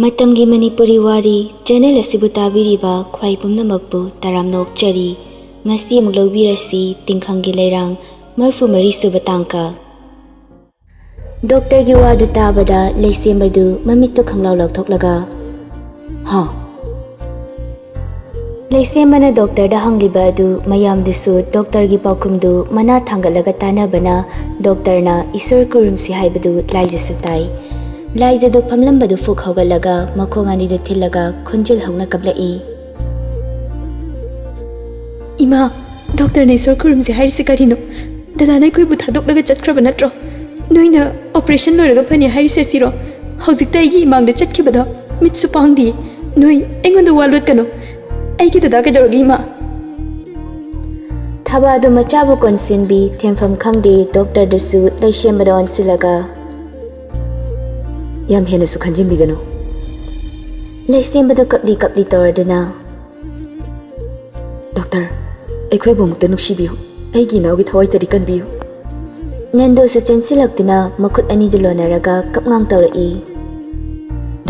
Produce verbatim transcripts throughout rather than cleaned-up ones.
ꯃꯇꯝꯒꯤ ꯃꯅꯤꯄꯨꯔꯤ ꯋꯥꯔꯤ ꯆꯦꯅꯦꯜ ꯑꯁꯤꯕꯨ ꯇꯥꯕꯤꯔꯤꯕ ꯈ꯭ꯋꯥꯏ ꯄꯨꯝꯅꯃꯛꯄꯨ ꯇꯔꯥꯝꯅ ꯑꯣꯛꯆꯔꯤ꯫ ꯉꯁꯤ ꯑꯃꯨꯛ ꯂꯧꯕꯤꯔꯁꯤ ꯇꯤꯡꯈꯪꯒꯤ ꯂꯩꯔꯥꯡ ꯃꯔꯤꯐꯨ ꯃꯔꯤ ꯁꯨꯕ ꯇꯥꯡꯀꯛ꯫ ꯗꯣꯛꯇꯔꯒꯤ ꯋꯥꯗꯨ ꯇꯥꯕꯗ ꯂꯩꯁꯦꯝꯕꯗꯨ ꯃꯃꯤꯠꯇꯨ ꯈꯪꯂꯥꯎ ꯂꯥꯎꯊꯣꯛꯂꯒ, "ꯍꯥ?" ꯂꯩꯁꯦꯝꯕꯅ ꯗꯣꯛꯇꯔꯗ ꯍꯪꯂꯤꯕ ꯑꯗꯨ ꯃꯌꯥꯝꯗꯨꯁꯨ ꯗꯣꯛꯇꯔꯒꯤ ꯄꯥꯎꯈꯨꯝꯗꯨ ꯃꯅꯥ ꯊꯥꯡꯒꯠꯂꯒ ꯇꯥꯟꯅꯕꯅ ꯗꯣꯛꯇꯔꯅ "ꯏꯁꯣꯔ ꯈꯨꯔꯨꯝꯁꯤ" ꯍꯥꯏꯕꯗꯨ ꯂꯥꯏꯖꯁꯨ ꯇꯥꯏ꯫ ꯂꯥꯏꯖꯗꯨ ꯐꯝꯂꯝꯕꯗꯨ ꯐꯨꯛ ꯍꯧꯒꯠꯂꯒ ꯃꯈꯣꯡ ꯑꯅꯤꯗꯨ ꯊꯤꯜꯂꯒ ꯈꯣꯟꯖꯦꯜ ꯍꯧꯅ ꯀꯞꯂꯛꯏ꯫ "ꯏꯃꯥ, ꯗꯣꯛꯇꯔꯅ ꯏꯁꯣꯔ ꯈꯨꯔꯨꯝꯁꯤ ꯍꯥꯏꯔꯤꯁꯤ ꯀꯔꯤꯅꯣ? ꯗꯗꯥꯅ ꯑꯩꯈꯣꯏꯕꯨ ꯊꯥꯗꯣꯛꯂꯒ ꯆꯠꯈ꯭ꯔꯕ ꯅꯠꯇ꯭ꯔꯣ? ꯅꯣꯏꯅ ꯑꯣꯄꯔꯦꯁꯟ ꯂꯣꯏꯔꯒ ꯐꯅꯤ ꯍꯥꯏꯔꯤꯁꯦ ꯁꯤꯔꯣ? ꯍꯧꯖꯤꯛꯇ ꯑꯩꯒꯤ ꯏꯃꯥꯡꯗ ꯆꯠꯈꯤꯕꯗꯣ ꯃꯤꯠꯁꯨ ꯄꯥꯡꯗꯤꯌꯦ꯫ ꯅꯣꯏ ꯑꯩꯉꯣꯟꯗ ꯋꯥ ꯂꯣꯠꯀꯅꯨ꯫ ꯑꯩꯒꯤ ꯗꯗꯥ ꯀꯩꯗꯧꯔꯒꯦ, ꯏꯃꯥ?" ꯊꯕꯥꯗꯨ ꯃꯆꯥꯕꯨ ꯀꯣꯟꯁꯤꯟꯕꯤ ꯊꯦꯝꯐꯝ ꯈꯪꯗꯦ ꯗꯣꯛꯇꯔꯗꯨꯁꯨ ꯂꯩꯁꯦꯝꯕꯗ ꯑꯣꯟꯁꯤꯜꯂꯒ, "ꯌꯥꯝ ꯍꯦꯟꯅꯁꯨ ꯈꯟꯖꯤꯟꯕꯤꯒꯅꯨ꯫" ꯂꯩꯁꯦꯝꯕꯗꯨ ꯀꯞꯂꯤ ꯀꯞꯂꯤ ꯇꯧꯔꯗꯨꯅ, "ꯗꯣꯛꯇꯔ, ꯑꯩꯈꯣꯏꯕꯨ ꯑꯃꯨꯛꯇ ꯅꯨꯡꯁꯤꯕꯤꯌꯨ꯫ ꯑꯩꯒꯤ ꯏꯅꯥꯎꯒꯤ ꯊꯋꯥꯏ ꯇꯔꯤ ꯀꯟꯕꯤꯌꯨ꯫" ꯅꯟꯗꯨꯁꯨ ꯆꯦꯟꯁꯤꯜꯂꯛꯇꯨꯅ ꯃꯈꯨꯠ ꯑꯅꯤꯗꯨ ꯂꯣꯟꯅꯔꯒ ꯀꯞꯉꯥꯡ ꯇꯧꯔꯛꯏ꯫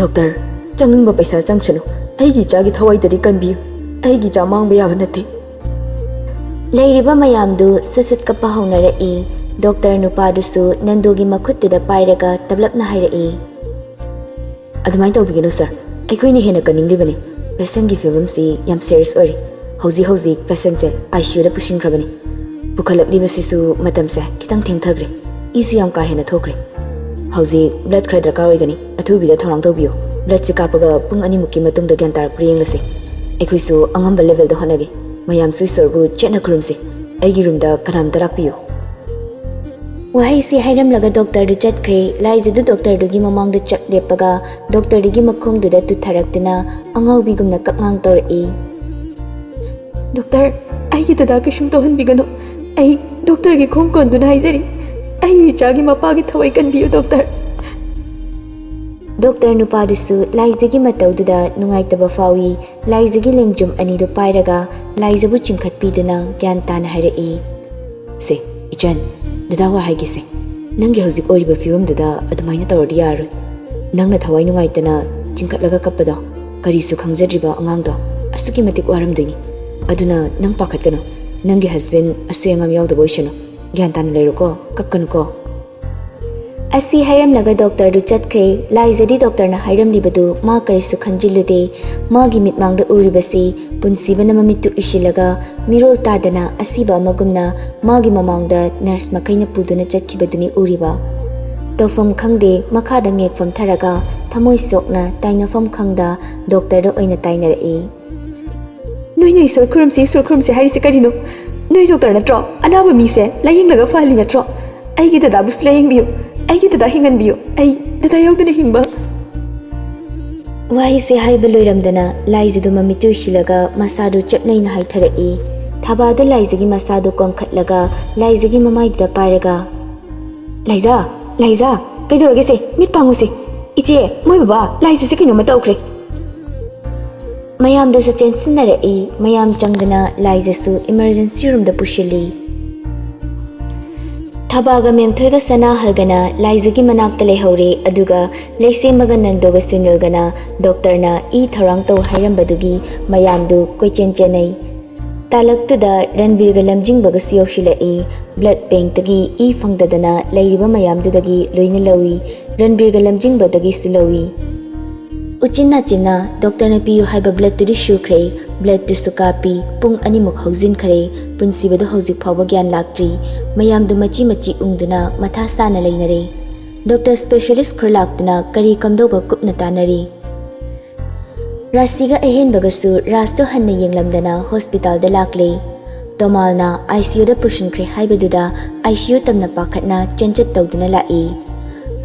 "ꯗꯣꯛꯇꯔ, ꯆꯪꯅꯤꯡꯕ ꯄꯩꯁꯥ ꯆꯪꯁꯅꯨ꯫ ꯑꯩꯒꯤ ꯏꯆꯥꯒꯤ ꯊꯋꯥꯏ ꯇꯔꯤ ꯀꯟꯕꯤꯌꯨ꯫ ꯑꯩꯒꯤ ꯏꯆꯥ ꯃꯥꯡꯕ ꯌꯥꯕ ꯅꯠꯇꯦ꯫" ꯂꯩꯔꯤꯕ ꯃꯌꯥꯝꯗꯨ ꯁꯨꯠ ꯁꯨꯠ ꯀꯞꯄ ꯍꯧꯅꯔꯛꯏ꯫ ꯗꯣꯛꯇꯔ ꯅꯨꯄꯥꯗꯨꯁꯨ ꯅꯟꯗꯨꯒꯤ ꯃꯈꯨꯠꯇꯨꯗ ꯄꯥꯏꯔꯒ ꯇꯞꯂꯞꯅ ꯍꯥꯏꯔꯛꯏ, "ꯑꯗꯨꯃꯥꯏꯅ ꯇꯧꯕꯤꯒꯅꯨ ꯁꯥꯔ, ꯑꯩꯈꯣꯏꯅ ꯍꯦꯟꯅ ꯀꯟꯅꯤꯡꯂꯤꯕꯅꯤ꯫ ꯄꯦꯁꯦꯟꯒꯤ ꯐꯤꯕꯝꯁꯤ ꯌꯥꯝ ꯁꯦꯔꯤꯌꯁ ꯑꯣꯏꯔꯤ꯫ ꯍꯧꯖꯤꯛ ꯍꯧꯖꯤꯛ ꯄꯦꯁꯦꯟꯁꯦ ꯑꯥꯏ ꯁꯤ ꯌꯨꯗ ꯄꯨꯁꯤꯟꯈ꯭ꯔꯕꯅꯤ꯫ ꯄꯨꯈꯠꯂꯛꯂꯤꯕꯁꯤꯁꯨ ꯃꯇꯝꯁꯦ ꯈꯤꯇꯪ ꯊꯦꯡꯊꯈ꯭ꯔꯦ꯫ ꯏꯁꯨ ꯌꯥꯝ ꯀꯥ ꯍꯦꯟꯅ ꯊꯣꯛꯈ꯭ꯔꯦ꯫ ꯍꯧꯖꯤꯛ ꯕ꯭ꯂꯗ ꯈꯔ ꯗꯔꯀꯥꯔ ꯑꯣꯏꯒꯅꯤ꯫ ꯑꯊꯨꯕꯤꯗ ꯊꯧꯔꯥꯡ ꯇꯧꯕꯤꯌꯨ꯫ ꯕ꯭ꯂꯗꯁꯤ ꯀꯥꯞꯄꯒ ꯄꯨꯡ ꯑꯅꯤꯃꯨꯛꯀꯤ ꯃꯇꯨꯡꯗ ꯒ꯭ꯌꯥꯟ ꯇꯥꯔꯛꯄ꯭ꯔꯥ ꯌꯦꯡꯂꯁꯤ꯫ ꯑꯩꯈꯣꯏꯁꯨ ꯑꯉꯝꯕ ꯂꯦꯚꯦꯜꯗ ꯍꯣꯠꯅꯒꯦ꯫ ꯃꯌꯥꯝꯁꯨ ꯏꯁꯣꯔꯕꯨ ꯆꯦꯠꯅ ꯈꯨꯔꯨꯝꯁꯤ꯫ ꯑꯩꯒꯤ ꯔꯨꯝꯗ ꯀꯅꯥꯝꯇ ꯂꯥꯛꯄꯤꯌꯨ꯫" ꯋꯥꯍꯩꯁꯤ ꯍꯥꯏꯔꯝꯂꯒ ꯗꯣꯛꯇꯔꯗꯨ ꯆꯠꯈ꯭ꯔꯦ꯫ ꯂꯥꯏꯖꯗꯨ ꯗꯣꯛꯇꯔꯗꯨꯒꯤ ꯃꯃꯥꯡꯗ ꯆꯞ ꯂꯦꯞꯄꯒ ꯗꯣꯛꯇꯔꯗꯨꯒꯤ ꯃꯈꯣꯡꯗꯨꯗ ꯇꯨꯊꯔꯛꯇꯨꯅ ꯑꯉꯥꯎꯕꯤꯒꯨꯝꯅ ꯀꯞꯉꯥꯡ ꯇꯧꯔꯛꯏ꯫ "ꯗꯣꯛꯇꯔ, ꯑꯩꯒꯤ ꯗꯗꯥ ꯀꯩꯁꯨꯝ ꯇꯧꯍꯟꯕꯤꯒꯅꯨ꯫ ꯑꯩ ꯗꯣꯛꯇꯔꯒꯤ ꯈꯣꯡ ꯀꯣꯟꯗꯨꯅ ꯍꯥꯏꯖꯔꯤ, ꯑꯩꯒꯤ ꯏꯆꯥꯒꯤ ꯃꯄꯥꯒꯤ ꯊꯋꯥꯏ ꯀꯟꯕꯤꯌꯨ ꯗꯣꯛꯇꯔ꯫" ꯗꯣꯛꯇꯔ ꯅꯨꯄꯥꯗꯨꯁꯨ ꯂꯥꯏꯖꯒꯤ ꯃꯇꯧꯗꯨꯗ ꯅꯨꯡꯉꯥꯏꯇꯕ ꯐꯥꯎꯏ꯫ ꯂꯥꯏꯖꯒꯤ ꯂꯦꯡꯖꯨꯝ ꯑꯅꯤꯗꯨ ꯄꯥꯏꯔꯒ ꯂꯥꯏꯖꯕꯨ ꯆꯤꯡꯈꯠꯄꯤꯗꯨꯅ ꯒ꯭ꯌꯥꯟ ꯇꯥꯅ ꯍꯥꯏꯔꯛꯏ꯫ "ꯁꯦ, ꯏꯆꯟ, ꯗꯗꯥ ꯋꯥ ꯍꯥꯏꯒꯦꯁꯦ꯫ ꯅꯪꯒꯤ ꯍꯧꯖꯤꯛ ꯑꯣꯏꯔꯤꯕ ꯐꯤꯕꯝꯗꯨꯗ ꯑꯗꯨꯃꯥꯏꯅ ꯇꯧꯔꯗꯤ ꯌꯥꯔꯣꯏ꯫ ꯅꯪꯅ ꯊꯋꯥꯏ ꯅꯨꯡꯉꯥꯏꯇꯅ ꯆꯤꯡꯈꯠꯂꯒ ꯀꯞꯄꯗꯣ, ꯀꯔꯤꯁꯨ ꯈꯪꯖꯗ꯭ꯔꯤꯕ ꯑꯉꯥꯡꯗꯣ ꯑꯁꯨꯛꯀꯤ ꯃꯇꯤꯛ ꯋꯥꯔꯝꯗꯣꯏꯅꯤ꯫ ꯑꯗꯨꯅ ꯅꯪ ꯄꯥꯈꯠꯀꯅꯨ, ꯅꯪꯒꯤ ꯍꯁꯕꯦꯟ ꯑꯁꯣꯏ ꯑꯉꯥꯝ ꯌꯥꯎꯗꯕ ꯑꯣꯏꯁꯅꯨ꯫ ꯒ꯭ꯌꯥꯟ ꯇꯥꯅ ꯂꯩꯔꯣꯀꯣ, ꯀꯞꯀꯅꯨꯀꯣ꯫ ꯑꯁꯤ ꯍꯥꯏꯔꯝꯂꯒ ꯗꯣꯛꯇꯔꯗꯨ ꯆꯠꯈ꯭ꯔꯦ꯫ ꯂꯥꯏꯖꯗꯤ ꯗꯣꯛꯇꯔꯅ ꯍꯥꯏꯔꯝꯂꯤꯕꯗꯨ ꯃꯥ ꯀꯔꯤꯁꯨ ꯈꯟꯖꯤꯜꯂꯨꯗꯦ꯫ ꯃꯥꯒꯤ ꯃꯤꯠꯃꯥꯡꯗ ꯎꯔꯤꯕꯁꯤ ꯄꯨꯟꯁꯤꯕꯅ ꯃꯃꯤꯠꯇꯨ ꯎꯏꯁꯤꯜꯂꯒ ꯃꯤꯔꯣꯜ ꯇꯥꯗꯅ ꯑꯁꯤꯕ ꯑꯃꯒꯨꯝꯅ ꯃꯥꯒꯤ ꯃꯃꯥꯡꯗ ꯅꯔꯁ ꯃꯈꯩꯅ ꯄꯨꯗꯨꯅ ꯆꯠꯈꯤꯕꯗꯨꯅꯤ ꯎꯔꯤꯕ꯫ ꯇꯧꯐꯝ ꯈꯪꯗꯦ, ꯃꯈꯥꯗ ꯉꯦꯛ ꯐꯝꯊꯔꯒ ꯊꯃꯣꯏ ꯁꯣꯛꯅ ꯇꯥꯏꯅꯐꯝ ꯈꯪꯗ ꯗꯣꯛꯇꯔꯗ ꯑꯣꯏꯅ ꯇꯥꯏꯅꯔꯛꯏ꯫ "ꯅꯣꯏꯅ ꯏꯁꯣꯔ ꯈꯨꯔꯨꯝꯁꯤ, ꯏꯁꯣꯔ ꯈꯨꯔꯨꯝꯁꯤ ꯍꯥꯏꯔꯤꯁꯦ ꯀꯔꯤꯅꯣ? ꯅꯣꯏ ꯗꯣꯛꯇꯔ ꯅꯠꯇ꯭ꯔꯣ? ꯑꯅꯥꯕ ꯃꯤꯁꯦ ꯂꯥꯌꯦꯡꯂꯒ ꯐꯍꯜꯂꯤ ꯅꯠꯇ꯭ꯔꯣ? ꯑꯩꯒꯤ ꯗꯗꯥꯕꯨꯁꯨ ꯂꯥꯌꯦꯡꯕꯤꯌꯨ, ꯑꯩꯒꯤ ꯗꯗꯥ ꯍꯤꯡꯍꯟꯕꯤꯌꯨ, ꯑꯩ ꯗꯗꯥ ꯌꯥꯎꯗꯅ ꯍꯤꯡꯕ"꯫ ꯋꯥꯍꯩꯁꯦ ꯍꯥꯏꯕ ꯂꯣꯏꯔꯝꯗꯅ ꯂꯥꯏꯖꯗꯨ ꯃꯃꯤꯠ ꯎꯏꯁꯤꯜꯂꯒ ꯃꯁꯥꯗꯨ ꯆꯞꯅꯩꯅ ꯍꯥꯏꯊꯔꯛꯏ꯫ ꯊꯕꯥꯗꯨ ꯂꯥꯏꯖꯒꯤ ꯃꯁꯥꯗꯨ ꯀꯣꯟꯈꯠꯂꯒ ꯂꯥꯏꯖꯒꯤ ꯃꯃꯥꯏꯗꯨꯗ ꯄꯥꯏꯔꯒ, "ꯂꯥꯏꯖ, ꯂꯥꯏꯖ, ꯀꯩꯗꯧꯔꯒꯦꯁꯦ? ꯃꯤꯠ ꯄꯥꯡꯉꯨꯁꯦ꯫ ꯏꯆꯦ, ꯃꯣꯏ ꯕꯕꯥ, ꯂꯥꯏꯖꯁꯦ ꯀꯩꯅꯣꯝꯃ ꯇꯧꯈ꯭ꯔꯦ"꯫ ꯃꯌꯥꯝꯗꯨꯁꯨ ꯆꯦꯟꯁꯤꯟꯅꯔꯛꯏ꯫ ꯃꯌꯥꯝ ꯆꯪꯗꯅ ꯂꯥꯏꯖꯁꯨ ꯏꯃꯔꯖꯦꯟꯁꯤ ꯔꯨꯝꯗ ꯄꯨꯁꯤꯜꯂꯤ꯫ ꯊꯕꯥꯒ ꯃꯦꯝꯊꯣꯏꯒ ꯁꯅꯥꯍꯜꯒꯅ ꯂꯥꯏꯖꯒꯤ ꯃꯅꯥꯛꯇ ꯂꯩꯍꯧꯔꯦ, ꯑꯗꯨꯒ ꯂꯩꯁꯦꯝꯕꯒ ꯅꯟꯗꯣꯒ ꯁꯨꯅꯤꯜꯒꯅ ꯗꯣꯛꯇꯔꯅ ꯏ ꯊꯧꯔꯥꯡ ꯇꯧ ꯍꯥꯏꯔꯝꯕꯗꯨꯒꯤ ꯃꯌꯥꯝꯗꯨ ꯀꯣꯏꯆꯦꯟ ꯆꯦꯟꯅꯩ꯫ ꯇꯥꯂꯛꯇꯨꯗ ꯔꯟꯕꯤꯔꯒ ꯂꯝꯖꯤꯡꯕꯒꯁꯨ ꯌꯧꯁꯤꯜꯂꯛꯏ꯫ ꯕ꯭ꯂꯗ ꯕꯦꯡꯛꯇꯒꯤ ꯏ ꯐꯪꯗꯗꯅ ꯂꯩꯔꯤꯕ ꯃꯌꯥꯝꯗꯨꯗꯒꯤ ꯂꯣꯏꯅ ꯂꯧꯏ꯫ ꯔꯟꯕꯤꯔꯒ ꯂꯝꯖꯤꯡꯕꯗꯒꯤꯁꯨ ꯂꯧꯏ꯫ ꯎꯆꯤꯟ ꯅꯥꯆꯤꯟꯅ ꯗꯣꯛꯇꯔꯅ ꯄꯤꯌꯨ ꯍꯥꯏꯕ ꯕ꯭ꯂꯗꯇꯨꯗꯤ ꯁꯨꯈ꯭ꯔꯦ꯫ ꯕ꯭ꯂꯗꯇꯨꯁꯨ ꯀꯥꯞꯄꯤ꯫ ꯄꯨꯡ ꯑꯅꯤꯃꯨꯛ ꯍꯧꯖꯤꯟꯈ꯭ꯔꯦ꯫ ꯄꯨꯟꯁꯤꯕꯗꯨ ꯍꯧꯖꯤꯛ ꯐꯥꯎꯕ ꯒ꯭ꯌꯥꯟ ꯂꯥꯛꯇ꯭ꯔꯤ꯫ ꯃꯌꯥꯝꯗꯨ ꯃꯆꯤ ꯃꯆꯤ ꯎꯪꯗꯨꯅ ꯃꯊꯥ ꯁꯥꯅ ꯂꯩꯅꯔꯦ꯫ ꯗꯣꯛꯇꯔ ꯁ꯭ꯄꯦꯁꯤꯌꯦꯂꯤꯁ ꯈꯔ ꯂꯥꯛꯇꯨꯅ ꯀꯔꯤ ꯀꯝꯗꯧꯕ ꯀꯨꯞꯅ ꯇꯥꯟꯅꯔꯤ꯫ ꯔꯥꯁꯤꯒ ꯑꯍꯦꯟꯕꯒꯁꯨ ꯔꯥꯁꯇꯨ ꯍꯟꯅ ꯌꯦꯡꯂꯝꯗꯅ ꯍꯣꯁꯄꯤꯇꯥꯜꯗ ꯂꯥꯛꯂꯦ꯫ ꯇꯣꯃꯥꯜꯅ ꯑꯥꯏ ꯁꯤ ꯌꯨꯗ ꯄꯨꯁꯤꯟꯈ꯭ꯔꯦ ꯍꯥꯏꯕꯗꯨꯗ ꯑꯥꯏ ꯁꯤ ꯌꯨ ꯇꯝꯅ ꯄꯥꯈꯠꯅ ꯆꯦꯟꯆꯠ ꯇꯧꯗꯨꯅ ꯂꯥꯛꯏ꯫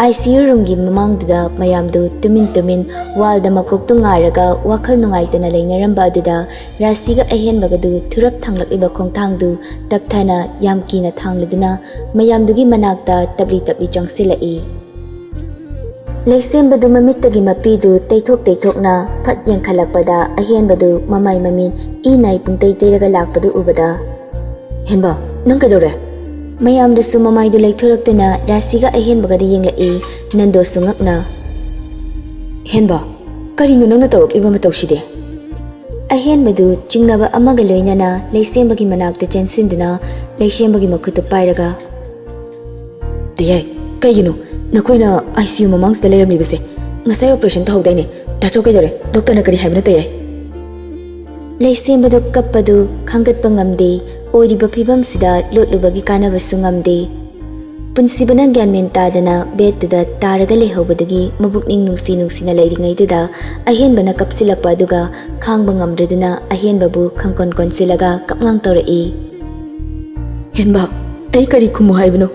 ꯑꯥꯏ ꯁꯤ ꯌꯨ ꯔꯨꯝꯒꯤ ꯃꯃꯥꯡꯗꯨꯗ ꯃꯌꯥꯝꯗꯨ ꯇꯨꯃꯤꯟ ꯇꯨꯃꯤꯟ ꯋꯥꯜꯗ ꯃꯀꯣꯛꯇꯨ ꯉꯥꯏꯔꯒ ꯋꯥꯈꯜ ꯅꯨꯡꯉꯥꯏꯇꯅ ꯂꯩꯅꯔꯝꯕ ꯑꯗꯨꯗ ꯔꯥꯁꯤꯒ ꯑꯍꯦꯟꯕꯒꯗꯨ ꯊꯨꯔꯞ ꯊꯥꯡꯂꯛꯂꯤꯕ ꯈꯣꯡꯊꯥꯡꯗꯨ ꯇꯞꯊꯅ ꯌꯥꯝ ꯀꯤꯅ ꯊꯥꯡꯂꯗꯨꯅ ꯃꯌꯥꯝꯗꯨꯒꯤ ꯃꯅꯥꯛꯇ ꯇꯞꯂꯤ ꯇꯞꯂꯤ ꯆꯪꯁꯤꯜꯂꯛꯏ꯫ ꯂꯩꯁꯦꯝꯕꯗꯨ ꯃꯃꯤꯠꯇꯒꯤ ꯃꯄꯤꯗꯨ ꯇꯩꯊꯣꯛ ꯇꯩꯊꯣꯛꯅ ꯐꯠ ꯌꯦꯡꯈꯠꯂꯛꯄꯗ ꯑꯍꯦꯟꯕꯗꯨ ꯃꯃꯥꯏ ꯃꯃꯤꯠ ꯏ ꯅꯥꯏ ꯄꯨꯡꯇꯩ ꯇꯩꯔꯒ ꯂꯥꯛꯄꯗꯨ ꯎꯕꯗ, "ꯍꯦꯟꯕ, ꯅꯪ ꯀꯩꯗꯧꯔꯦ?" ꯃꯌꯥꯝꯗꯨꯁꯨ ꯃꯃꯥꯏꯗꯨ ꯂꯩꯊꯣꯔꯛꯇꯨꯅ ꯔꯥꯁꯤꯒ ꯑꯍꯦꯟꯕꯒꯗ ꯌꯦꯡꯂꯛꯏ꯫ ꯅꯟꯗꯣꯁꯨ ꯉꯛꯅ, "ꯍꯦꯟꯕ, ꯀꯔꯤꯅꯣ ꯅꯪꯅ ꯇꯧꯔꯛꯂꯤꯕ ꯃꯇꯧꯁꯤꯗꯤ? ꯑꯍꯦꯟꯕꯗꯨ ꯆꯤꯡꯅꯕ ꯑꯃꯒ ꯂꯣꯏꯅꯅ ꯂꯩꯁꯦꯝꯕꯒꯤ ꯃꯅꯥꯛꯇ ꯆꯦꯟꯁꯤꯟꯗꯨꯅ ꯂꯩꯁꯦꯝꯕꯒꯤ ꯃꯈꯨꯠꯇꯨ ꯄꯥꯏꯔꯒ, "ꯇꯌꯥꯏ, ꯀꯩꯒꯤꯅꯣ ꯅꯈꯣꯏꯅ ICU ꯃꯃꯥꯡꯁꯤꯗ ꯂꯩꯔꯝꯂꯤꯕꯁꯦ? ꯉꯁꯥꯏ operation ꯇꯧꯍꯧꯗꯥꯏꯅꯦ? ꯗꯥꯆꯧ ꯀꯩꯗꯧꯔꯦ? ꯗꯣꯛꯇꯔꯅ ꯀꯔꯤ ꯍꯥꯏꯕꯅꯣ, ꯇꯌꯥꯏ?" ꯂꯩꯁꯦꯝꯕꯗꯨ ꯀꯞꯄꯗꯨ ꯈꯥꯡꯒꯠꯄ ꯉꯝꯗꯦ꯫ ꯑꯣꯏꯔꯤꯕ ꯐꯤꯕꯝꯁꯤꯗ ꯂꯣꯠꯂꯨꯕꯒꯤ ꯀꯥꯟꯅꯕꯁꯨ ꯉꯝꯗꯦ꯫ ꯄꯨꯟꯁꯤꯕꯅ ꯒ꯭ꯌꯥꯟ ꯃꯦꯟ ꯇꯥꯗꯅ ꯕꯦꯗꯇꯨꯗ ꯇꯥꯔꯒ ꯂꯩꯍꯧꯕꯗꯨꯒꯤ ꯃꯕꯨꯛꯅꯤꯡ ꯅꯨꯡꯁꯤ ꯅꯨꯡꯁꯤꯅ ꯂꯩꯔꯤꯉꯩꯗꯨꯗ ꯑꯍꯦꯟꯕꯅ ꯀꯞꯁꯤꯜꯂꯛꯄ ꯑꯗꯨꯒ ꯈꯥꯡꯕ ꯉꯝꯗ꯭ꯔꯗꯨꯅ ꯑꯍꯦꯟꯕꯕꯨ ꯈꯪꯀꯣꯟ ꯀꯣꯟꯁꯤꯜꯂꯒ ꯀꯞꯉꯥꯡ ꯇꯧꯔꯛꯏ꯫ "ꯍꯦꯟꯕ, ꯑꯩ ꯀꯔꯤ ꯈꯨꯝꯃꯨ ꯍꯥꯏꯕꯅꯣ?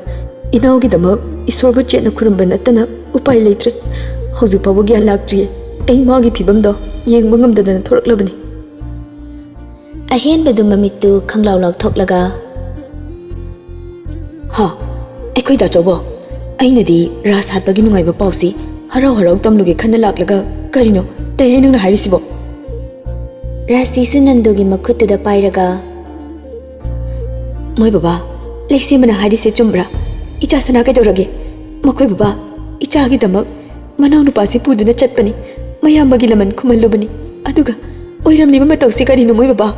ꯏꯅꯥꯎꯒꯤꯗꯃꯛ ꯏꯁꯣꯔꯕꯨ ꯆꯦꯠꯅ ꯈꯨꯔꯨꯝꯕ ꯅꯠꯇꯅ ꯎꯄꯥꯏ ꯂꯩꯇ꯭ꯔꯦ꯫ ꯍꯧꯖꯤꯛ ꯐꯥꯎꯕ ꯒ꯭ꯌꯥꯟ ꯂꯥꯛꯇ꯭ꯔꯤꯌꯦ꯫ ꯑꯩ ꯃꯥꯒꯤ ꯐꯤꯕꯝꯗꯣ ꯌꯦꯡꯕ ꯉꯝꯗꯗꯅ ꯊꯣꯔꯛꯂꯕꯅꯤ꯫" ꯑꯍꯦꯟꯕꯗꯨ ꯃꯃꯤꯠꯇꯨ ꯈꯪꯂꯥꯎ ꯂꯥꯎꯊꯣꯛꯂꯒ, "ꯍꯥ? ꯑꯩꯈꯣꯏ ꯗꯥꯆꯧꯕꯣ? ꯑꯩꯅꯗꯤ ꯔꯥꯁ ꯍꯥꯠꯄꯒꯤ ꯅꯨꯡꯉꯥꯏꯕ ꯄꯥꯎꯁꯤ ꯍꯔꯥꯎ ꯍꯔꯥꯎ ꯇꯝꯂꯨꯒꯦ ꯈꯟꯅ ꯂꯥꯛꯂꯒ, ꯀꯔꯤꯅꯣ ꯇꯌꯥꯏ ꯅꯪꯅ ꯍꯥꯏꯔꯤꯁꯤꯕꯣ?" ꯔꯥꯁꯤꯁꯨ ꯅꯟꯗꯨꯒꯤ ꯃꯈꯨꯠꯇꯨꯗ ꯄꯥꯏꯔꯒ, "ꯃꯣꯏ ꯕꯕꯥ, ꯂꯩꯁꯦꯝꯕꯅ ꯍꯥꯏꯔꯤꯁꯦ ꯆꯨꯝꯕ꯭ꯔꯥ? ꯏꯆꯥ ꯁꯅꯥ ꯀꯩꯗꯧꯔꯒꯦ? ꯃꯈꯣꯏ ꯕꯕꯥ, ꯏꯆꯥꯒꯤꯗꯃꯛ ꯃꯅꯥꯎꯅꯨꯄꯥꯁꯤ ꯄꯨꯗꯨꯅ ꯆꯠꯄꯅꯤ, ꯃꯌꯥꯝꯕꯒꯤ ꯂꯃꯟ ꯈꯨꯝꯍꯜꯂꯨꯕꯅꯤ, ꯑꯗꯨꯒ ꯑꯣꯏꯔꯝꯂꯤꯕ ꯃꯇꯧꯁꯤ ꯀꯔꯤꯅꯣ, ꯃꯣꯏ ꯕꯕꯥ?"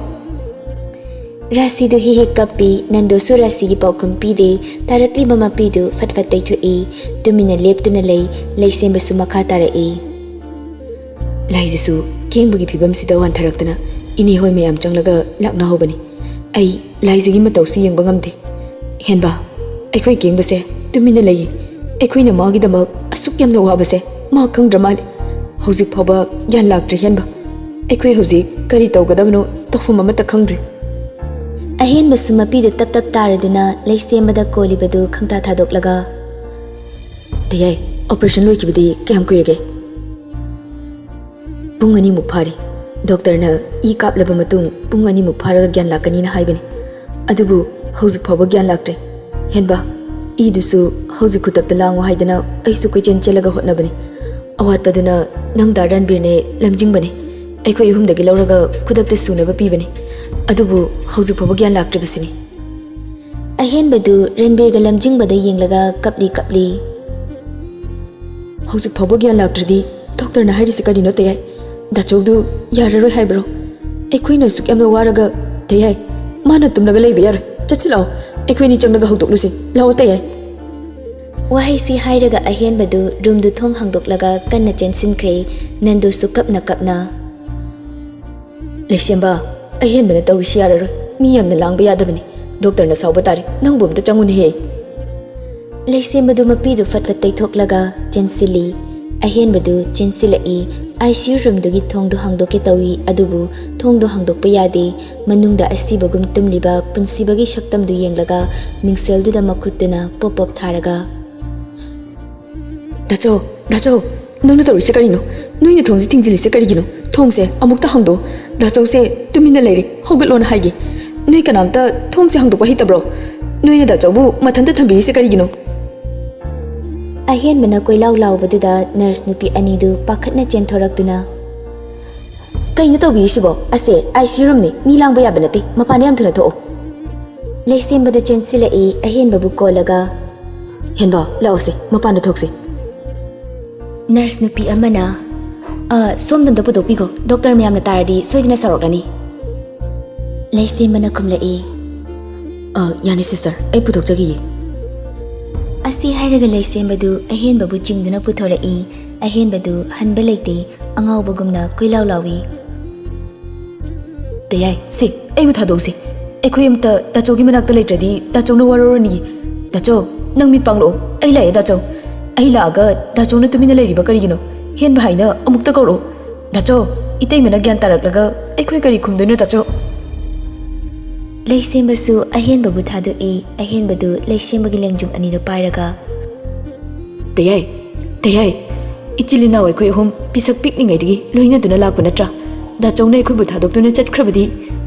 ꯔꯥꯁꯤꯗꯨ ꯍꯦꯛ ꯍꯦꯛ ꯀꯞꯄꯤ꯫ ꯅꯟꯗꯨꯁꯨ ꯔꯥꯁꯤꯒꯤ ꯄꯥꯎꯈꯨꯝ ꯄꯤꯗꯦ꯫ ꯇꯥꯔꯛꯂꯤꯕ ꯃꯄꯤꯗꯨ ꯐꯠ ꯐꯠ ꯇꯩꯊꯣꯛꯏ꯫ ꯇꯨꯃꯤꯟꯅ ꯂꯦꯞꯇꯨꯅ ꯂꯩ꯫ ꯂꯩꯁꯦꯝꯕꯁꯨ ꯃꯈꯥ ꯇꯥꯔꯛꯏ꯫ "ꯂꯥꯏꯖꯁꯨ ꯀꯦꯡꯕꯒꯤ ꯐꯤꯕꯝꯁꯤꯗ ꯋꯥꯟꯊꯔꯛꯇꯅ ꯏꯅꯦ ꯍꯣꯏ ꯃꯌꯥꯝ ꯆꯪꯂꯒ ꯂꯥꯛꯅꯍꯧꯕꯅꯤ꯫ ꯑꯩ ꯂꯥꯏꯖꯒꯤ ꯃꯇꯧꯁꯤ ꯌꯦꯡꯕ ꯉꯝꯗꯦ꯫ ꯍꯦꯟꯕ, ꯑꯩꯈꯣꯏ ꯀꯦꯡꯕꯁꯦ ꯇꯨꯃꯤꯟꯅ ꯂꯩꯌꯦ꯫ ꯑꯩꯈꯣꯏꯅ ꯃꯥꯒꯤꯗꯃꯛ ꯑꯁꯨꯛ ꯌꯥꯝꯅ ꯋꯥꯕꯁꯦ ꯃꯥ ꯈꯪꯗ꯭ꯔ ꯃꯥꯜꯂꯦ꯫ ꯍꯧꯖꯤꯛ ꯐꯥꯎꯕ ꯒ꯭ꯌꯥꯟ ꯂꯥꯛꯇ꯭ꯔꯤ, ꯍꯦꯟꯕ꯫ ꯑꯩꯈꯣꯏ ꯍꯧꯖꯤꯛ ꯀꯔꯤ ꯇꯧꯒꯗꯕꯅꯣ ꯇꯧꯐꯝ ꯑꯃꯠꯇ ꯈꯪꯗ꯭ꯔꯤ꯫" ꯑꯍꯦꯟꯕꯁꯨ ꯃꯄꯤꯗꯨ ꯇꯞ ꯇꯞ ꯇꯥꯔꯗꯨꯅ ꯂꯩꯁꯦꯝꯕꯗ ꯀꯣꯜꯂꯤꯕꯗꯨ ꯈꯪꯇꯥ ꯊꯥꯗꯣꯛꯂꯒ, "ꯇꯌꯥꯏ, operation ꯂꯣꯏꯈꯤꯕꯗꯤ ꯀꯌꯥꯝ ꯀꯨꯏꯔꯒꯦ?" "ꯄꯨꯡ ꯑꯅꯤꯃꯨꯛ ꯐꯥꯔꯦ꯫ ꯗꯣꯛꯇꯔꯅ ꯏ ꯀꯥꯞꯂꯕ ꯃꯇꯨꯡ ꯄꯨꯡ ꯑꯅꯤꯃꯨꯛ ꯐꯥꯔꯒ ꯒ꯭ꯌꯥꯟ ꯂꯥꯛꯀꯅꯤꯅ ꯍꯥꯏꯕꯅꯤ꯫ ꯑꯗꯨꯕꯨ ꯍꯧꯖꯤꯛ ꯐꯥꯎꯕ ꯒ꯭ꯌꯥꯟ ꯂꯥꯛꯇ꯭ꯔꯦ꯫ ꯍꯦꯟꯕ, ꯏꯗꯨꯁꯨ ꯍꯧꯖꯤꯛ ꯈꯨꯗꯛꯇ ꯂꯥꯡꯉꯨ ꯍꯥꯏꯗꯅ ꯑꯩꯁꯨ ꯀꯣꯏꯆꯦꯟ ꯆꯦꯜꯂꯒ ꯍꯣꯠꯅꯕꯅꯤ꯫ ꯑꯋꯥꯠꯄꯗꯨꯅ ꯅꯪꯗꯥ ꯔꯟꯕꯤꯔꯅꯦ ꯂꯝꯖꯤꯡꯕꯅꯦ꯫ ꯑꯩꯈꯣꯏ ꯑꯍꯨꯝꯗꯒꯤ ꯂꯧꯔꯒ ꯈꯨꯗꯛꯇ ꯁꯨꯅꯕ ꯄꯤꯕꯅꯤ꯫ ꯑꯗꯨꯕꯨ ꯍꯧꯖꯤꯛ ꯐꯥꯎꯕ ꯒ꯭ꯌꯥꯟ ꯂꯥꯛꯇ꯭ꯔꯤꯕꯁꯤꯅꯤ꯫" ꯑꯍꯦꯟꯕꯗꯨ ꯔꯟꯕꯤꯔꯒ ꯂꯝꯖꯤꯡꯕꯗ ꯌꯦꯡꯂꯒ ꯀꯞꯂꯤ ꯀꯞꯂꯤ꯫ "ꯍꯧꯖꯤꯛ ꯐꯥꯎꯕ ꯒ꯭ꯌꯥꯟ ꯂꯥꯛꯇ꯭ꯔꯗꯤ ꯗꯣꯛꯇꯔꯅ ꯍꯥꯏꯔꯤꯁꯤ ꯀꯔꯤꯅꯣ, ꯇꯌꯥꯏ? ꯗꯥꯆꯧꯗꯨ ꯌꯥꯔꯔꯣꯏ ꯍꯥꯏꯕ꯭ꯔꯣ? ꯑꯩꯈꯣꯏꯅ ꯑꯁꯨꯛ ꯌꯥꯝꯅ ꯋꯥꯔꯒ, ꯇꯌꯥꯏ, ꯃꯥꯅ ꯇꯨꯝꯂꯒ ꯂꯩꯕ ꯌꯥꯔꯣꯏ꯫ ꯆꯠꯁꯤ ꯂꯥꯛꯑꯣ, ꯑꯩꯈꯣꯏꯅꯤ ꯆꯪꯂꯒ ꯍꯧꯗꯣꯛꯂꯨꯁꯤ꯫ ꯂꯥꯛꯑꯣ, ꯇꯌꯥꯏ꯫ ꯋꯥꯍꯩꯁꯤ ꯍꯥꯏꯔꯒ ꯑꯍꯦꯟꯕꯗꯨ ꯔꯨꯝꯗꯨ ꯊꯣꯡ ꯍꯥꯡꯗꯣꯛꯂꯒ ꯀꯟꯅ ꯆꯦꯟꯁꯤꯟꯈ꯭ꯔꯦ꯫ ꯅꯟꯗꯨꯁꯨ ꯀꯞꯅ ꯀꯞꯅ, ꯂꯩꯁꯦꯝꯕ, ꯑꯍꯦꯟꯕꯅ ꯇꯧꯔꯤꯁꯤ ꯌꯥꯔꯔꯣꯏ꯫ ꯃꯤ ꯌꯥꯝꯅ ꯂꯥꯡꯕ ꯌꯥꯗꯕꯅꯤ꯫ ꯗꯣꯛꯇꯔꯅ ꯁꯥꯎꯕ ꯇꯥꯔꯦ꯫ ꯅꯪꯕꯨ ꯑꯝꯇ ꯆꯪꯉꯨꯅꯦꯍꯦ꯫ ꯂꯩꯁꯦꯝꯕꯗꯨ ꯃꯄꯤꯗꯨ ꯐꯠ ꯐꯠ ꯇꯩꯊꯣꯛꯂꯒ ꯆꯦꯟꯁꯤꯜꯂꯤ꯫ ꯑꯍꯦꯟꯕꯗꯨ ꯆꯦꯟꯁꯤꯜꯂꯛꯏ꯫ ꯑꯥꯏ ꯁꯤ ꯌꯨ ꯔꯨꯝꯗꯨꯒꯤ ꯊꯣꯡꯗꯨ ꯍꯥꯡꯗꯣꯛꯀꯦ ꯇꯧꯏ, ꯑꯗꯨꯕꯨ ꯊꯣꯡꯗꯨ ꯍꯥꯡꯗꯣꯛꯄ ꯌꯥꯗꯦ꯫ ꯃꯅꯨꯡꯗ ꯑꯁꯤꯕꯒꯨꯝ ꯇꯨꯝꯂꯤꯕ ꯄꯨꯟꯁꯤꯕꯒꯤ ꯁꯛꯇꯝꯗꯨ ꯌꯦꯡꯂꯒ ꯃꯤꯡꯁꯦꯜꯗꯨꯗ ꯃꯈꯨꯠꯇꯨꯅ ꯄꯣꯞ ꯄꯣꯞ ꯊꯥꯔꯒ, ꯗꯥꯆꯧ, ꯗꯥꯆꯧ, ꯅꯪꯅ ꯇꯧꯔꯤꯁꯦ ꯀꯔꯤꯅꯣ? ꯅꯣꯏꯅ ꯊꯣꯡꯁꯦ ꯊꯤꯡꯖꯤꯜꯂꯤꯁꯦ ꯀꯔꯤꯒꯤꯅꯣ? ꯊꯣꯡꯁꯦ ꯑꯃꯨꯛꯇ ꯍꯥꯡꯗꯣꯛꯑꯣ꯫ ꯗꯥꯆꯧꯁꯦ ꯇꯨꯃꯤꯟꯅ ꯂꯩꯔꯦ, ꯍꯧꯒꯠꯂꯣꯅ ꯍꯥꯏꯒꯦ꯫ ꯅꯣꯏ ꯀꯅꯥꯝꯇ ꯊꯣꯡꯁꯦ ꯍꯥꯡꯗꯣꯛꯄ ꯍꯩꯇꯕ꯭ꯔꯣ? ꯅꯣꯏꯅ ꯗꯥꯆꯧꯕꯨ ꯃꯊꯟꯇ ꯊꯝꯕꯤꯔꯤꯁꯦ ꯀꯔꯤꯒꯤꯅꯣ? ꯑꯍꯦꯟꯕꯅ ꯀꯣꯏꯂꯥꯎ ꯂꯥꯎꯕꯗꯨꯗ ꯅꯔꯁ ꯅꯨꯄꯤ ꯑꯅꯤꯗꯨ ꯄꯥꯈꯠꯅ ꯆꯦꯟꯊꯣꯔꯛꯇꯨꯅ, ꯀꯩꯅꯣ ꯇꯧꯕꯤꯔꯤꯁꯤꯕꯣ? ꯑꯁꯦ ꯑꯥꯏ ꯁꯤ ꯌꯨ ꯔꯨꯝꯅꯤ, ꯃꯤ ꯂꯥꯡꯕ ꯌꯥꯕ ꯅꯠꯇꯦ, ꯃꯄꯥꯟꯗ ꯌꯥꯝ ꯊꯨꯅ ꯊꯣꯛꯑꯣ꯫ ꯂꯩꯁꯦꯝꯕꯗꯨ ꯆꯦꯟꯁꯤꯜꯂꯛꯏ꯫ ꯑꯍꯦꯟꯕꯕꯨ ꯀꯣꯜꯂꯒ, ꯍꯦꯟꯕ, ꯂꯥꯛꯑꯣꯁꯦ, ꯃꯄꯥꯟꯗ ꯊꯣꯛꯁꯦ꯫ ꯅꯔꯁ ꯅꯨꯄꯤ ꯑꯃꯅ, "ꯑ, ꯁꯣꯝꯗ ꯑꯝꯇ ꯄꯨꯊꯣꯛꯄꯤꯈꯣ, ꯗꯣꯛꯇꯔ ꯃꯌꯥꯝꯅ ꯇꯥꯔꯗꯤ ꯁꯣꯏꯗꯅ ꯁꯥꯎꯔꯛꯂꯅꯤ꯫" ꯂꯩꯁꯦꯝꯕꯅ ꯈꯨꯝꯂꯛꯏ, "ꯑ, ꯌꯥꯅꯤ ꯁꯤꯁꯇꯔ, ꯑꯩ ꯄꯨꯊꯣꯛꯆꯈꯤꯒꯦ꯫" ꯑꯁꯤ ꯍꯥꯏꯔꯒ ꯂꯩꯁꯦꯝꯕꯗꯨ ꯑꯍꯦꯟꯕꯕꯨ ꯆꯤꯡꯗꯨꯅ ꯄꯨꯊꯣꯔꯛꯏ꯫ ꯑꯍꯦꯟꯕꯗꯨ ꯍꯟꯕ ꯂꯩꯇꯦ, ꯑꯉꯥꯎꯕꯒꯨꯝꯅ ꯀꯣꯏꯂꯥꯎ ꯂꯥꯎꯏ꯫ ꯇꯌꯥꯏ, ꯁꯦ, ꯑꯩꯕꯨ ꯊꯥꯗꯣꯛꯎꯁꯦ꯫ ꯑꯩꯈꯣꯏ ꯑꯝꯇ ꯗꯥꯆꯧꯒꯤ ꯃꯅꯥꯛꯇ ꯂꯩꯇ꯭ꯔꯗꯤ ꯗꯥꯆꯧꯅ ꯋꯥꯔꯧꯔꯅꯤꯌꯦ꯫ ꯗꯥꯆꯧ, ꯅꯪ ꯃꯤꯠ ꯄꯥꯡꯂꯛꯑꯣ꯫ ꯑꯩ ꯂꯥꯛꯑꯦ, ꯗꯥꯆꯧ꯫ ꯑꯩ ꯂꯥꯛꯑꯒ ꯗꯥꯆꯧꯅ ꯇꯨꯃꯤꯟꯅ ꯂꯩꯔꯤꯕ ꯀꯔꯤꯒꯤꯅꯣ? ꯍꯦꯟꯕ ꯍꯥꯏꯅ ꯑꯃꯨꯛꯇ ꯀꯧꯔꯛꯑꯣ꯫ ꯗꯥꯆꯧ, ꯏꯇꯩꯃꯅ ꯒ꯭ꯌꯥꯟ ꯇꯥꯔꯛꯂꯒ ꯑꯩꯈꯣꯏ ꯀꯔꯤ ꯈꯨꯝꯗꯣꯏꯅꯣ, ꯗꯥꯆꯧ? ꯂꯩꯁꯦꯝꯕꯁꯨ ꯑꯍꯦꯟꯕꯕꯨ ꯊꯥꯗꯣꯛꯏ꯫ ꯑꯍꯦꯟꯕꯗꯨ ꯂꯩꯁꯦꯝꯕꯒꯤ ꯂꯦꯡꯖꯨꯝ ꯑꯅꯤꯗꯨ ꯄꯥꯏꯔꯒ, ꯇꯌꯥꯏ, ꯇꯌꯥꯏ, ꯏꯆꯤꯜ ꯏꯅꯥꯎ ꯑꯩꯈꯣꯏ ꯑꯍꯨꯝ ꯄꯤꯁꯛ ꯄꯤꯛꯂꯤꯉꯩꯗꯒꯤ ꯂꯣꯏꯅꯗꯨꯅ ꯂꯥꯛꯄ ꯅꯠꯇ꯭ꯔꯥ? ꯗꯥꯆꯧꯅ ꯑꯩꯈꯣꯏꯕꯨ ꯊꯥꯗꯣꯛꯇꯨꯅ ꯆꯠꯈ꯭ꯔꯕꯗꯤ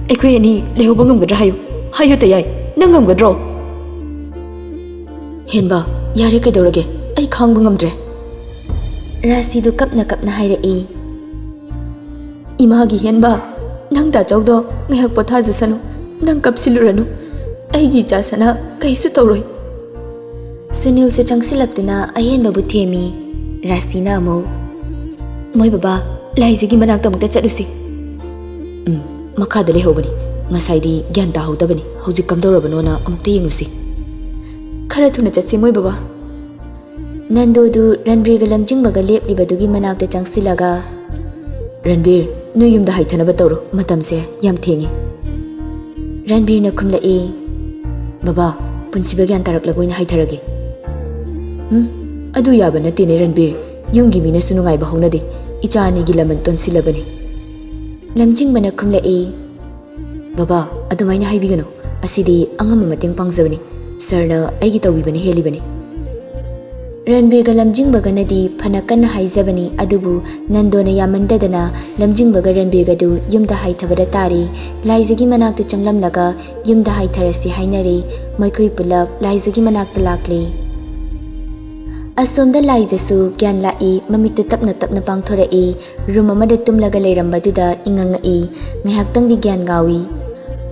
ꯑꯩꯈꯣꯏ ꯑꯅꯤ ꯂꯩꯍꯧꯕ ꯉꯝꯒꯗ꯭ꯔꯥ ꯍꯥꯏꯌꯨ? ꯍꯥꯏꯌꯨ ꯇꯌꯥꯏ, ꯅꯪ ꯉꯝꯒꯗ꯭ꯔꯣ? ꯍꯦꯟꯕ, ꯌꯥꯔꯦ, ꯀꯩꯗꯧꯔꯒꯦ? ꯑꯩ ꯈꯥꯡꯕ ꯉꯝꯗ꯭ꯔꯦ꯫ ꯔꯥꯁꯤꯗꯨ ꯀꯞꯅ ꯀꯞꯅ ꯍꯥꯏꯔꯛꯏ꯫ ꯏꯃꯥꯒꯤ ꯍꯦꯟꯕ, ꯅꯪ ꯗꯥꯆꯧꯗꯣ ꯉꯥꯏꯍꯥꯛ ꯄꯣꯊꯥꯖꯁꯅꯨ꯫ ꯅꯪ ꯀꯞꯁꯤꯜꯂꯨꯔꯅꯨ꯫ ꯑꯩꯒꯤ ꯏꯆꯥ ꯁꯅꯥ ꯀꯩꯁꯨ ꯇꯧꯔꯣꯏ꯫ ꯁꯨꯅꯤꯜꯁꯨ ꯆꯪꯁꯤꯜꯂꯛꯇꯨꯅ ꯑꯍꯦꯟꯕꯕꯨ ꯊꯦꯝꯃꯤ꯫ ꯔꯥꯁꯤꯅ ꯑꯃꯨꯛ, ꯃꯣꯏ ꯕꯕꯥ, ꯂꯥꯏꯖꯒꯤ ꯃꯅꯥꯛꯇ ꯑꯃꯨꯛꯇ ꯆꯠꯂꯨꯁꯤ꯫ ꯎꯝ, ꯃꯈꯥꯗ ꯂꯩꯍꯧꯕꯅꯤ꯫ ꯉꯁꯥꯏꯗꯤ ꯒ꯭ꯌꯥꯟ ꯇꯥꯍꯧꯗꯕꯅꯤ꯫ ꯍꯧꯖꯤꯛ ꯀꯝꯗꯧꯔꯕꯅꯣꯅ ꯑꯃꯨꯛꯇ ꯌꯦꯡꯉꯨꯁꯤ꯫ ꯈꯔ ꯊꯨꯅ ꯆꯠꯁꯤ, ꯃꯣꯏ ꯕꯕꯥ꯫ ꯅꯟꯗꯣꯗꯨ ꯔꯟꯕꯤꯔꯒ ꯂꯝꯖꯤꯡꯕꯒ ꯂꯦꯞꯂꯤꯕꯗꯨꯒꯤ ꯃꯅꯥꯛꯇ ꯆꯪꯁꯤꯜꯂꯒ, "ꯔꯟꯕꯤꯔ, ꯅꯣꯏ ꯌꯨꯝꯗ ꯍꯥꯏꯊꯅꯕ ꯇꯧꯔꯣ, ꯃꯇꯝꯁꯦ ꯌꯥꯝ ꯊꯦꯡꯉꯤ꯫" ꯔꯟꯕꯤꯔꯅ ꯈꯨꯝꯂꯛꯏ, "ꯕꯕꯥ, ꯄꯨꯟꯁꯤꯕ ꯒ꯭ꯌꯥꯟ ꯇꯥꯔꯛꯂꯒ ꯑꯣꯏꯅ ꯍꯥꯏꯊꯔꯒꯦ꯫" "ꯎꯝ, ꯑꯗꯨ ꯌꯥꯕ ꯅꯠꯇꯦꯅꯦ ꯔꯟꯕꯤꯔ, ꯌꯨꯝꯒꯤ ꯃꯤꯅꯁꯨ ꯅꯨꯡꯉꯥꯏꯕ ꯍꯧꯅꯗꯦ, ꯏꯆꯥ ꯑꯅꯤꯒꯤ ꯂꯃꯟ ꯇꯣꯟꯁꯤꯜꯂꯕꯅꯤ꯫" ꯂꯝꯖꯤꯡꯕꯅ ꯈꯨꯝꯂꯛꯏ, "ꯕꯕꯥ, ꯑꯗꯨꯃꯥꯏꯅ ꯍꯥꯏꯕꯤꯒꯅꯨ꯫ ꯑꯁꯤꯗꯤ ꯑꯉꯝꯕ ꯃꯇꯦꯡ ꯄꯥꯡꯖꯕꯅꯤ꯫ ꯁꯥꯔꯅ ꯑꯩꯒꯤ ꯇꯧꯕꯤꯕꯅ ꯍꯦꯜꯂꯤꯕꯅꯤ꯫" ꯔꯟꯕꯤꯔꯒ ꯂꯝꯖꯤꯡꯕꯒꯅꯗꯤ ꯐꯅ ꯀꯟꯅ ꯍꯥꯏꯖꯕꯅꯤ, ꯑꯗꯨꯕꯨ ꯅꯟꯗꯣꯅ ꯌꯥꯃꯟꯗꯗꯅ ꯂꯝꯖꯤꯡꯕꯒ ꯔꯟꯕꯤꯔꯒꯗꯨ ꯌꯨꯝꯗ ꯍꯥꯏꯊꯕꯗ ꯇꯥꯔꯤ꯫ ꯂꯥꯏꯖꯒꯤ ꯃꯅꯥꯛꯇ ꯆꯪꯂꯝꯂꯒ ꯌꯨꯝꯗ ꯍꯥꯏꯊꯔꯁꯤ ꯍꯥꯏꯅꯔꯤ꯫ ꯃꯈꯣꯏ ꯄꯨꯂꯞ ꯂꯥꯏꯖꯒꯤ ꯃꯅꯥꯛꯇ ꯂꯥꯛꯂꯤ꯫ ꯑꯁꯣꯝꯗ ꯂꯥꯏꯖꯁꯨ ꯒ꯭ꯌꯥꯟ ꯂꯥꯛꯏ, ꯃꯃꯤꯠꯇꯨ ꯇꯞꯅ ꯇꯞꯅ ꯄꯥꯡꯊꯣꯔꯛꯏ꯫ ꯔꯨꯝ ꯑꯃꯗ ꯇꯨꯝꯂꯒ ꯂꯩꯔꯝꯕꯗꯨꯗ ꯏꯉꯪꯉꯛꯏ꯫ ꯉꯥꯏꯍꯥꯛꯇꯪꯗꯤ ꯒ꯭ꯌꯥꯟ ꯉꯥꯎꯏ꯫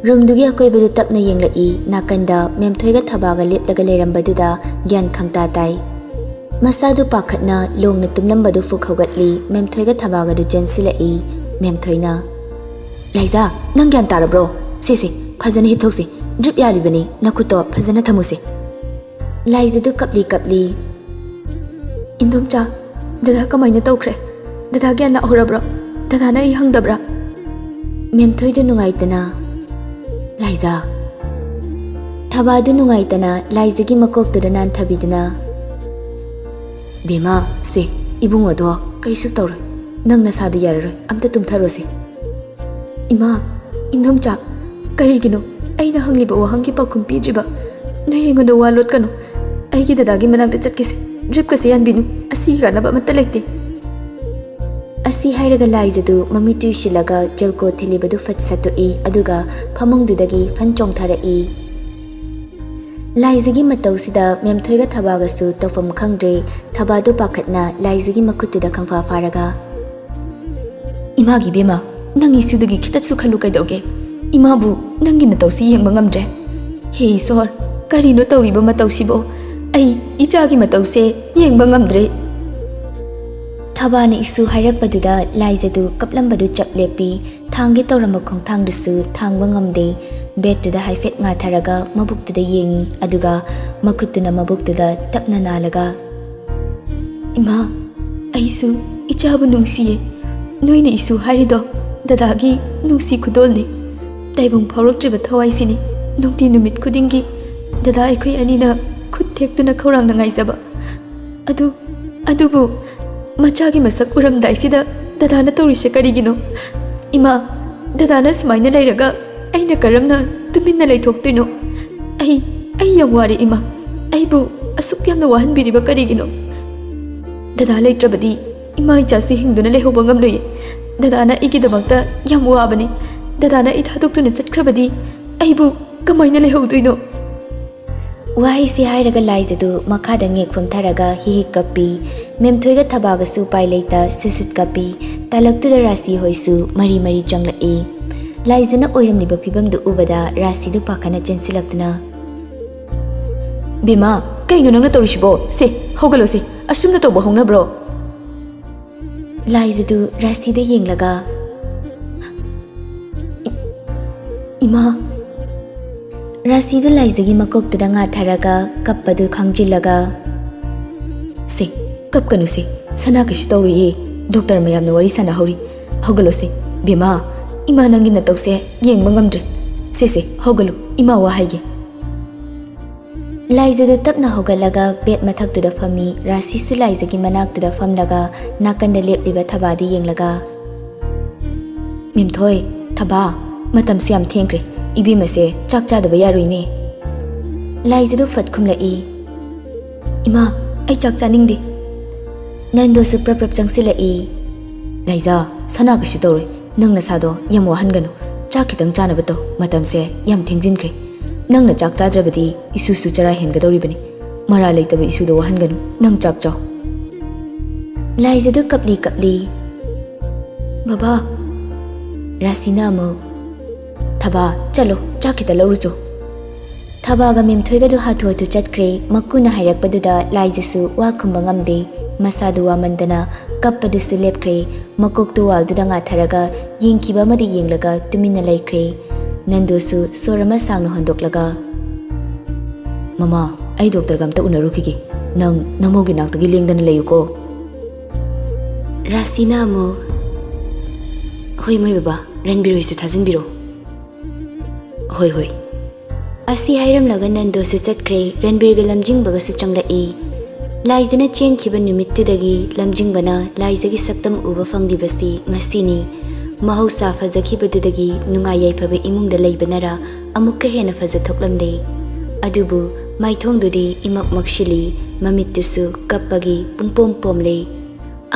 ꯔꯨꯝꯗꯨꯒꯤ ꯑꯀꯣꯏꯕꯗꯨ ꯇꯞꯅ ꯌꯦꯡꯂꯛꯏ꯫ ꯅꯥꯀꯟꯗ ꯃꯦꯝꯊꯣꯏꯒ ꯊꯕꯥꯒ ꯂꯦꯞꯂꯒ ꯂꯩꯔꯝꯕꯗꯨꯗ ꯒ꯭ꯌꯥꯟ ꯈꯪꯇꯥ ꯇꯥꯏ꯫ ꯃꯁꯥꯗꯨ ꯄꯥꯈꯠꯅ ꯂꯣꯡꯅ ꯇꯨꯝꯂꯝꯕꯗꯨ ꯐꯨꯛ ꯍꯧꯒꯠꯂꯤ꯫ ꯃꯦꯝꯊꯣꯏꯒ ꯊꯕꯥꯒꯗꯨ ꯆꯦꯟꯁꯤꯜꯂꯛꯏ꯫ ꯃꯦꯝꯊꯣꯏꯅ, "ꯂꯥꯏꯖꯥ, ꯅꯪ ꯒ꯭ꯌꯥꯟ ꯇꯥꯔꯕ꯭ꯔꯣ? ꯁꯦ, ꯁꯦ, ꯐꯖꯅ ꯍꯤꯞꯊꯣꯛꯁꯤ꯫ ꯗ꯭ꯔꯤꯞ ꯌꯥꯜꯂꯤꯕꯅꯤ, ꯅꯈꯨꯠꯇꯣ ꯐꯖꯅ ꯊꯝꯃꯨꯁꯦ꯫" ꯂꯥꯏꯖꯗꯨ ꯀꯞꯂꯤ ꯀꯞꯂꯤ, "ꯏꯟꯗꯣꯝꯆꯥ, ꯗꯗꯥ ꯀꯃꯥꯏꯅ ꯇꯧꯈ꯭ꯔꯦ? ꯗꯗꯥ ꯒ꯭ꯌꯥꯟ ꯂꯥꯛꯍꯧꯔꯕ꯭ꯔꯣ? ꯗꯗꯥꯅ ꯑꯩ ꯍꯪꯗꯕ꯭ꯔꯥ?" ꯃꯦꯝꯊꯣꯏꯗꯨ ꯅꯨꯡꯉꯥꯏꯇꯅ, "ꯂꯥꯏꯖꯥ꯫" ꯊꯕꯥꯗꯨ ꯅꯨꯡꯉꯥꯏꯇꯅ ꯂꯥꯏꯖꯒꯤ ꯃꯀꯣꯛꯇꯨꯗ ꯅꯥꯟꯊꯕꯤꯗꯨꯅ, "ꯕꯦꯝꯃ, ꯁꯦ, ꯏꯕꯨꯡꯉꯣꯗꯣ ꯀꯔꯤꯁꯨ ꯇꯧꯔꯣꯏ꯫ ꯅꯪ ꯅꯁꯥꯗꯨ ꯌꯥꯔꯔꯣꯏ, ꯑꯝꯇ ꯇꯨꯝꯊꯔꯣꯁꯦ꯫" "ꯏꯃꯥ, ꯏꯟꯗꯣꯝꯆꯥ, ꯀꯔꯤꯒꯤꯅꯣ ꯑꯩꯅ ꯍꯪꯂꯤꯕ ꯋꯥꯍꯪꯒꯤ ꯄꯥꯎꯈꯨꯝ ꯄꯤꯗ꯭ꯔꯤꯕ? ꯅꯣꯏ ꯑꯩꯉꯣꯟꯗ ꯋꯥ ꯂꯣꯠꯀꯅꯨ꯫ ꯑꯩꯒꯤ ꯗꯗꯥꯒꯤ ꯃꯅꯥꯛꯇ ꯆꯠꯀꯦꯁꯦ, ꯗ꯭ꯔꯤꯞꯀꯁꯦ ꯌꯥꯟꯕꯤꯅꯨ, ꯑꯁꯤꯒꯤ ꯀꯥꯟꯅꯕ ꯑꯃꯠꯇ ꯂꯩꯇꯦ꯫" ꯑꯁꯤ ꯍꯥꯏꯔꯒ ꯂꯥꯏꯖꯗꯨ ꯃꯃꯤꯠ ꯇꯨꯏꯁꯤꯜꯂꯒ ꯖꯦꯜꯀꯣ ꯊꯤꯜꯂꯤꯕꯗꯨ ꯐꯠ ꯁꯠꯇꯣꯛꯏ, ꯑꯗꯨꯒ ꯐꯃꯨꯡꯗꯨꯗꯒꯤ ꯐꯟ ꯆꯣꯡꯊꯔꯛꯏ꯫ ꯂꯥꯏꯖꯒꯤ ꯃꯇꯧꯁꯤꯗ ꯃꯦꯝꯊꯣꯏꯒ ꯊꯕꯥꯒꯁꯨ ꯇꯧꯐꯝ ꯈꯪꯗ꯭ꯔꯦ꯫ ꯊꯕꯥꯗꯨ ꯄꯥꯈꯠꯅ ꯂꯥꯏꯖꯒꯤ ꯃꯈꯨꯠꯇꯨꯗ ꯈꯪꯐꯥ ꯐꯥꯔꯒ, "ꯏꯃꯥꯒꯤ ꯏꯕꯦꯝꯃ, ꯅꯪ ꯏꯁꯨꯗꯒꯤ ꯈꯤꯇꯁꯨ ꯈꯜꯂꯨ ꯀꯩꯗꯧꯒꯦ? ꯏꯃꯥꯕꯨ ꯅꯪꯒꯤ ꯅꯇꯧꯁꯤ ꯌꯦꯡꯕ ꯉꯝꯗ꯭ꯔꯦ꯫ ꯍꯦ ꯏꯁꯣꯔ, ꯀꯔꯤꯅꯣ ꯇꯧꯔꯤꯕ ꯃꯇꯧꯁꯤꯕꯣ? ꯑꯩ ꯏꯆꯥꯒꯤ ꯃꯇꯧꯁꯦ ꯌꯦꯡꯕ ꯉꯝꯗ꯭ꯔꯦ꯫" ꯊꯕꯥꯅ ꯏꯁꯨ ꯍꯥꯏꯔꯛꯄꯗꯨꯗ ꯂꯥꯏꯖꯗꯨ ꯀꯞꯂꯝꯕꯗꯨ ꯆꯞ ꯂꯦꯞꯄꯤ꯫ ꯊꯥꯡꯒꯦ ꯇꯧꯔꯝꯕ ꯈꯣꯡꯊꯥꯡꯗꯨꯁꯨ ꯊꯥꯡꯕ ꯉꯝꯗꯦ꯫ ꯕꯦꯗꯇꯨꯗ ꯍꯥꯏꯐꯦꯠ ꯉꯥꯊꯔꯒ ꯃꯕꯨꯛꯇꯨꯗ ꯌꯦꯡꯉꯤ, ꯑꯗꯨꯒ ꯃꯈꯨꯠꯇꯨꯅ ꯃꯕꯨꯛꯇꯨꯗ ꯇꯞꯅ ꯅꯥꯜꯂꯒ, "ꯏꯃꯥ, ꯑꯩꯁꯨ ꯏꯆꯥꯕꯨ ꯅꯨꯡꯁꯤꯌꯦ꯫ ꯅꯣꯏꯅ ꯏꯁꯨ ꯍꯥꯏꯔꯤꯗꯣ ꯗꯗꯥꯒꯤ ꯅꯨꯡꯁꯤ ꯈꯨꯗꯣꯜꯅꯤ꯫ ꯇꯥꯏꯕꯪ ꯐꯥꯎꯔꯛꯇ꯭ꯔꯤꯕ ꯊꯋꯥꯏꯁꯤꯅꯤ ꯅꯨꯡꯇꯤ ꯅꯨꯃꯤꯠ ꯈꯨꯗꯤꯡꯒꯤ ꯗꯗꯥ ꯑꯩꯈꯣꯏ ꯑꯅꯤꯅ ꯈꯨꯠ ꯊꯦꯛꯇꯨꯅ ꯈꯧꯔꯥꯡꯅ ꯉꯥꯏꯖꯕ꯫ ꯑꯗꯨ, ꯑꯗꯨꯕꯨ ꯃꯆꯥꯒꯤ ꯃꯁꯛ ꯎꯔꯝꯗꯥꯏꯁꯤꯗ ꯗꯗꯥꯅ ꯇꯧꯔꯤꯁꯦ ꯀꯔꯤꯒꯤꯅꯣ? ꯏꯃꯥ, ꯗꯗꯥꯅ ꯁꯨꯃꯥꯏꯅ ꯂꯩꯔꯒ ꯑꯩꯅ ꯀꯔꯝꯅ ꯇꯨꯃꯤꯟꯅ ꯂꯩꯊꯣꯛꯇꯣꯏꯅꯣ? ꯑꯩ, ꯑꯩ ꯌꯥꯝ ꯋꯥꯔꯦ ꯏꯃꯥ꯫ ꯑꯩꯕꯨ ꯑꯁꯨꯛ ꯌꯥꯝꯅ ꯋꯥꯍꯟꯕꯤꯔꯤꯕ ꯀꯔꯤꯒꯤꯅꯣ? ꯗꯗꯥ ꯂꯩꯇ꯭ꯔꯕꯗꯤ ꯏꯃꯥ ꯏꯆꯥꯁꯨ ꯍꯤꯡꯗꯨꯅ ꯂꯩꯍꯧꯕ ꯉꯝꯂꯣꯏꯌꯦ꯫ ꯗꯗꯥꯅ ꯑꯩꯒꯤꯗꯃꯛꯇ ꯌꯥꯝ ꯋꯥꯕꯅꯤ꯫ ꯗꯗꯥꯅ ꯑꯩ ꯊꯥꯗꯣꯛꯇꯨꯅ ꯆꯠꯈ꯭ꯔꯕꯗꯤ ꯑꯩꯕꯨ ꯀꯃꯥꯏꯅ ꯂꯩꯍꯧꯗꯣꯏꯅꯣ?" ꯋꯥꯍꯩꯁꯤ ꯍꯥꯏꯔꯒ ꯂꯥꯏꯖꯗꯨ ꯃꯈꯥꯗ ꯉꯦꯛ ꯐꯝꯊꯔꯒ ꯍꯤ ꯍꯤꯛ ꯀꯞꯄꯤ꯫ ꯃꯦꯝꯊꯣꯏꯒ ꯊꯕꯥꯒꯁꯨ ꯎꯄꯥꯏ ꯂꯩꯇ ꯁꯨꯠ ꯁꯨꯠ ꯀꯞꯄꯤ꯫ ꯇꯥꯂꯛꯇꯨꯗ ꯔꯥꯁꯤ ꯍꯣꯏꯁꯨ ꯃꯔꯤ ꯃꯔꯤ ꯆꯪꯂꯛꯏ꯫ ꯂꯥꯏꯖꯅ ꯑꯣꯏꯔꯝꯂꯤꯕ ꯐꯤꯕꯝꯗꯨ ꯎꯕꯗ ꯔꯥꯁꯤꯗꯨ ꯄꯥꯈꯠꯅ ꯆꯦꯟꯁꯤꯜꯂꯛꯇꯨꯅ, "ꯕꯦꯝꯃ, ꯀꯩꯅꯣ ꯅꯪꯅ ꯇꯧꯔꯤꯁꯤꯕꯣ? ꯁꯦ, ꯍꯧꯒꯠꯂꯣ ꯁꯦ, ꯑꯁꯨꯝꯅ ꯇꯧꯕ ꯍꯧꯅꯕ꯭ꯔꯣ?" ꯂꯥꯏꯖꯗꯨ ꯔꯥꯁꯤꯗ ꯌꯦꯡꯂꯒ, "ꯏ-, ꯏꯃꯥ!" ꯔꯥꯁꯤꯗꯨ ꯂꯥꯏꯖꯒꯤ ꯃꯀꯣꯛꯇꯨꯗ ꯉꯥꯊꯔꯒ ꯀꯞꯄꯗꯨ ꯈꯥꯡꯖꯤꯜꯂꯒ, "ꯁꯦ, ꯀꯞꯀꯅꯨꯁꯦ, ꯁꯅꯥ ꯀꯩꯁꯨ ꯇꯧꯔꯣꯏꯌꯦ꯫ ꯗꯣꯛꯇꯔ ꯃꯌꯥꯝꯅ ꯋꯥꯔꯤ ꯁꯥꯟꯅꯍꯧꯔꯤ꯫ ꯍꯧꯒꯠꯂꯣꯁꯦ, ꯕꯦꯝꯃ, ꯏꯃꯥ ꯅꯪꯒꯤ ꯅꯇꯧꯁꯦ ꯌꯦꯡꯕ ꯉꯝꯗ꯭ꯔꯦ꯫ ꯁꯦ, ꯁꯦ, ꯍꯧꯒꯠꯂꯨ, ꯏꯃꯥ ꯋꯥ ꯍꯥꯏꯒꯦ꯫" ꯂꯥꯏꯖꯗꯨ ꯇꯞꯅ ꯍꯧꯒꯠꯂꯒ ꯕꯦꯗ ꯃꯊꯛꯇꯨꯗ ꯐꯝꯃꯤ꯫ ꯔꯥꯁꯤꯁꯨ ꯂꯥꯏꯖꯒꯤ ꯃꯅꯥꯛꯇꯨꯗ ꯐꯝꯂꯒ ꯅꯥꯀꯟꯗ ꯂꯦꯞꯂꯤꯕ ꯊꯕꯥꯗ ꯌꯦꯡꯂꯒ, "ꯃꯦꯝꯊꯣꯏ, ꯊꯕꯥ, ꯃꯇꯝꯁꯦ ꯌꯥꯝ ꯊꯦꯡꯈ꯭ꯔꯦ꯫ ꯏꯕꯦꯝꯃꯁꯦ ꯆꯥꯛ ꯆꯥꯗꯕ ꯌꯥꯔꯣꯏꯅꯦ꯫" ꯂꯥꯏꯖꯗꯨ ꯐꯠ ꯈꯨꯝꯂꯛꯏ, "ꯏꯃꯥ, ꯑꯩ ꯆꯥꯛ ꯆꯥꯅꯤꯡꯗꯦ꯫" ꯅꯟꯗꯣꯁꯨ ꯄ꯭ꯔꯞ ꯄ꯭ꯔꯞ ꯆꯪꯁꯤꯜꯂꯛꯏ꯫ "ꯂꯥꯏꯖ, ꯁꯅꯥ ꯀꯩꯁꯨ ꯇꯧꯔꯣꯏ꯫ ꯅꯪ ꯅꯁꯥꯗꯣ ꯌꯥꯝ ꯋꯥꯍꯟꯒꯅꯨ꯫ ꯆꯥꯛ ꯈꯤꯇꯪ ꯆꯥꯅꯕ ꯇꯧ꯫ ꯃꯇꯝꯁꯦ ꯌꯥꯝ ꯊꯦꯡꯖꯤꯟꯈ꯭ꯔꯦ꯫ ꯅꯪꯅ ꯆꯥꯛ ꯆꯥꯗ꯭ꯔꯕꯗꯤ ꯏꯁꯨꯁꯨ ꯆꯔꯥ ꯍꯦꯟꯒꯗꯧꯔꯤꯕꯅꯤ꯫ ꯃꯔꯥ ꯂꯩꯇꯕ ꯏꯁꯨꯗꯣ ꯋꯥꯍꯟꯒꯅꯨ꯫ ꯅꯪ ꯆꯥꯛ ꯆꯥꯎ꯫" ꯂꯥꯏꯖꯗꯨ ꯀꯞꯂꯤ ꯀꯞꯂꯤ꯫ "ꯕꯕꯥ!" ꯔꯥꯁꯤꯅ ꯑꯃꯨꯛ, "ꯊꯕꯥ, ꯆꯠꯂꯣ, ꯆꯥꯛ ꯈꯤꯇ ꯂꯧꯔꯨꯆꯣ꯫" ꯊꯕꯥꯒ ꯃꯦꯝꯊꯣꯏꯒꯗꯨ ꯍꯥꯊꯨ ꯍꯥꯊꯨ ꯆꯠꯈ꯭ꯔꯦ꯫ ꯃꯀꯨꯅ ꯍꯥꯏꯔꯛꯄꯗꯨꯗ ꯂꯥꯏꯖꯁꯨ ꯋꯥ ꯈꯨꯝꯕ ꯉꯝꯗꯦ꯫ ꯃꯁꯥꯗꯨ ꯋꯥꯃꯟꯗꯅ ꯀꯞꯄꯗꯨꯁꯨ ꯂꯦꯞꯈ꯭ꯔꯦ꯫ ꯃꯀꯣꯛꯇꯨ ꯋꯥꯜꯗꯨꯗ ꯉꯥꯊꯔꯒ ꯌꯦꯡꯈꯤꯕ ꯑꯃꯗ ꯌꯦꯡꯂꯒ ꯇꯨꯃꯤꯟꯅ ꯂꯩꯈ꯭ꯔꯦ꯫ ꯅꯟꯗꯨꯁꯨ ꯁꯣꯔ ꯑꯃ ꯁꯥꯡꯅ ꯍꯣꯟꯗꯣꯛꯂꯒ, "ꯃꯃꯥ, ꯑꯩ ꯗꯣꯛꯇꯔꯒ ꯑꯝꯇ ꯎꯅꯔꯨꯈꯤꯒꯦ꯫ ꯅꯪ ꯅꯃꯧꯒꯤ ꯅꯥꯛꯇꯒꯤ ꯂꯦꯡꯗꯅ ꯂꯩꯌꯨꯀꯣ꯫" ꯔꯥꯁꯤꯅ ꯑꯃꯨꯛ, "ꯍꯣꯏ ꯃꯣꯏ ꯕꯕꯥ, ꯔꯟꯕꯤꯔ ꯍꯣꯏꯁꯨ ꯊꯥꯖꯤꯟꯕꯤꯔꯣ꯫" "ꯍꯣꯏ, ꯍꯣꯏ꯫" ꯑꯁꯤ ꯍꯥꯏꯔꯝꯂꯒ ꯅꯟꯗꯣꯁꯨ ꯆꯠꯈ꯭ꯔꯦ꯫ ꯔꯟꯕꯤꯔꯒ ꯂꯝꯖꯤꯡꯕꯒꯁꯨ ꯆꯪꯂꯛꯏ꯫ ꯂꯥꯏꯖꯅ ꯆꯦꯟꯈꯤꯕ ꯅꯨꯃꯤꯠꯇꯨꯗꯒꯤ ꯂꯝꯖꯤꯡꯕꯅ ꯂꯥꯏꯖꯒꯤ ꯁꯛꯇꯝ ꯎꯕ ꯐꯪꯂꯤꯕꯁꯤ ꯉꯁꯤꯅꯤ꯫ ꯃꯍꯧꯁꯥ ꯐꯖꯈꯤꯕꯗꯨꯗꯒꯤ ꯅꯨꯡꯉꯥꯏ ꯌꯥꯏꯐꯕ ꯏꯃꯨꯡꯗ ꯂꯩꯕꯅꯔ ꯑꯃꯨꯛꯀ ꯍꯦꯟꯅ ꯐꯖꯊꯣꯛꯂꯝꯂꯦ꯫ ꯑꯗꯨꯕꯨ ꯃꯥꯏꯊꯣꯡꯗꯨꯗꯤ ꯏꯃꯛ ꯃꯛꯁꯤꯜꯂꯤ, ꯃꯃꯤꯠꯇꯨꯁꯨ ꯀꯞꯄꯒꯤ ꯄꯨꯡꯄꯣꯝ ꯄꯣꯝꯂꯦ꯫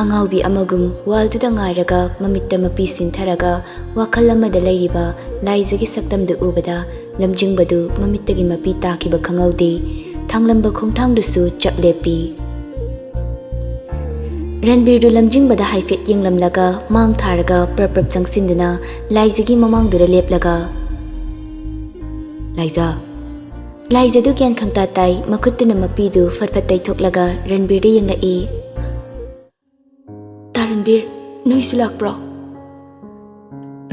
ꯑꯉꯥꯎꯕꯤ ꯑꯃꯒꯨꯝ ꯋꯥꯜꯗꯨꯗ ꯉꯥꯏꯔꯒ ꯃꯃꯤꯠꯇ ꯃꯄꯤ ꯁꯤꯟꯊꯔꯒ ꯋꯥꯈꯜ ꯑꯃꯗ ꯂꯩꯔꯤꯕ ꯂꯥꯏꯖꯒꯤ ꯁꯛꯇꯝꯗꯨ ꯎꯕꯗ ꯂꯝꯖꯤꯡꯕꯗꯨ ꯃꯃꯤꯠꯇꯒꯤ ꯃꯄꯤ ꯇꯥꯈꯤꯕ ꯈꯪꯍꯧꯗꯦ꯫ ꯊꯥꯡꯂꯝꯕ ꯈꯣꯡꯊꯥꯡꯗꯨꯁꯨ ꯆꯞ ꯂꯦꯞꯄꯤ꯫ ꯔꯟꯕꯤꯔꯗꯨ ꯂꯝꯖꯤꯡꯕꯗ ꯍꯥꯏꯐꯦꯠ ꯌꯦꯡꯂꯝꯂꯒ ꯃꯥꯡ ꯊꯥꯔꯒ ꯄ꯭ꯔꯞ ꯄ꯭ꯔꯞ ꯆꯪꯁꯤꯟꯗꯨꯅ ꯂꯥꯏꯖꯒꯤ ꯃꯃꯥꯡꯗꯨꯗ ꯂꯦꯞꯂꯒ, "ꯂꯥꯏꯖ꯫" ꯂꯥꯏꯖꯗꯨ ꯒ꯭ꯌꯥꯟ ꯈꯪꯇꯥ ꯇꯥꯏ, ꯃꯈꯨꯠꯇꯨꯅ ꯃꯄꯤꯗꯨ ꯐꯠ ꯐꯠ ꯇꯩꯊꯣꯛꯂꯒ ꯔꯟꯕꯤꯔꯗ ꯌꯦꯡꯂꯛꯏ꯫ "ꯇꯥ ꯔꯟꯕꯤꯔ, ꯅꯣꯏꯁꯨ ꯂꯥꯛꯄ꯭ꯔꯣ?"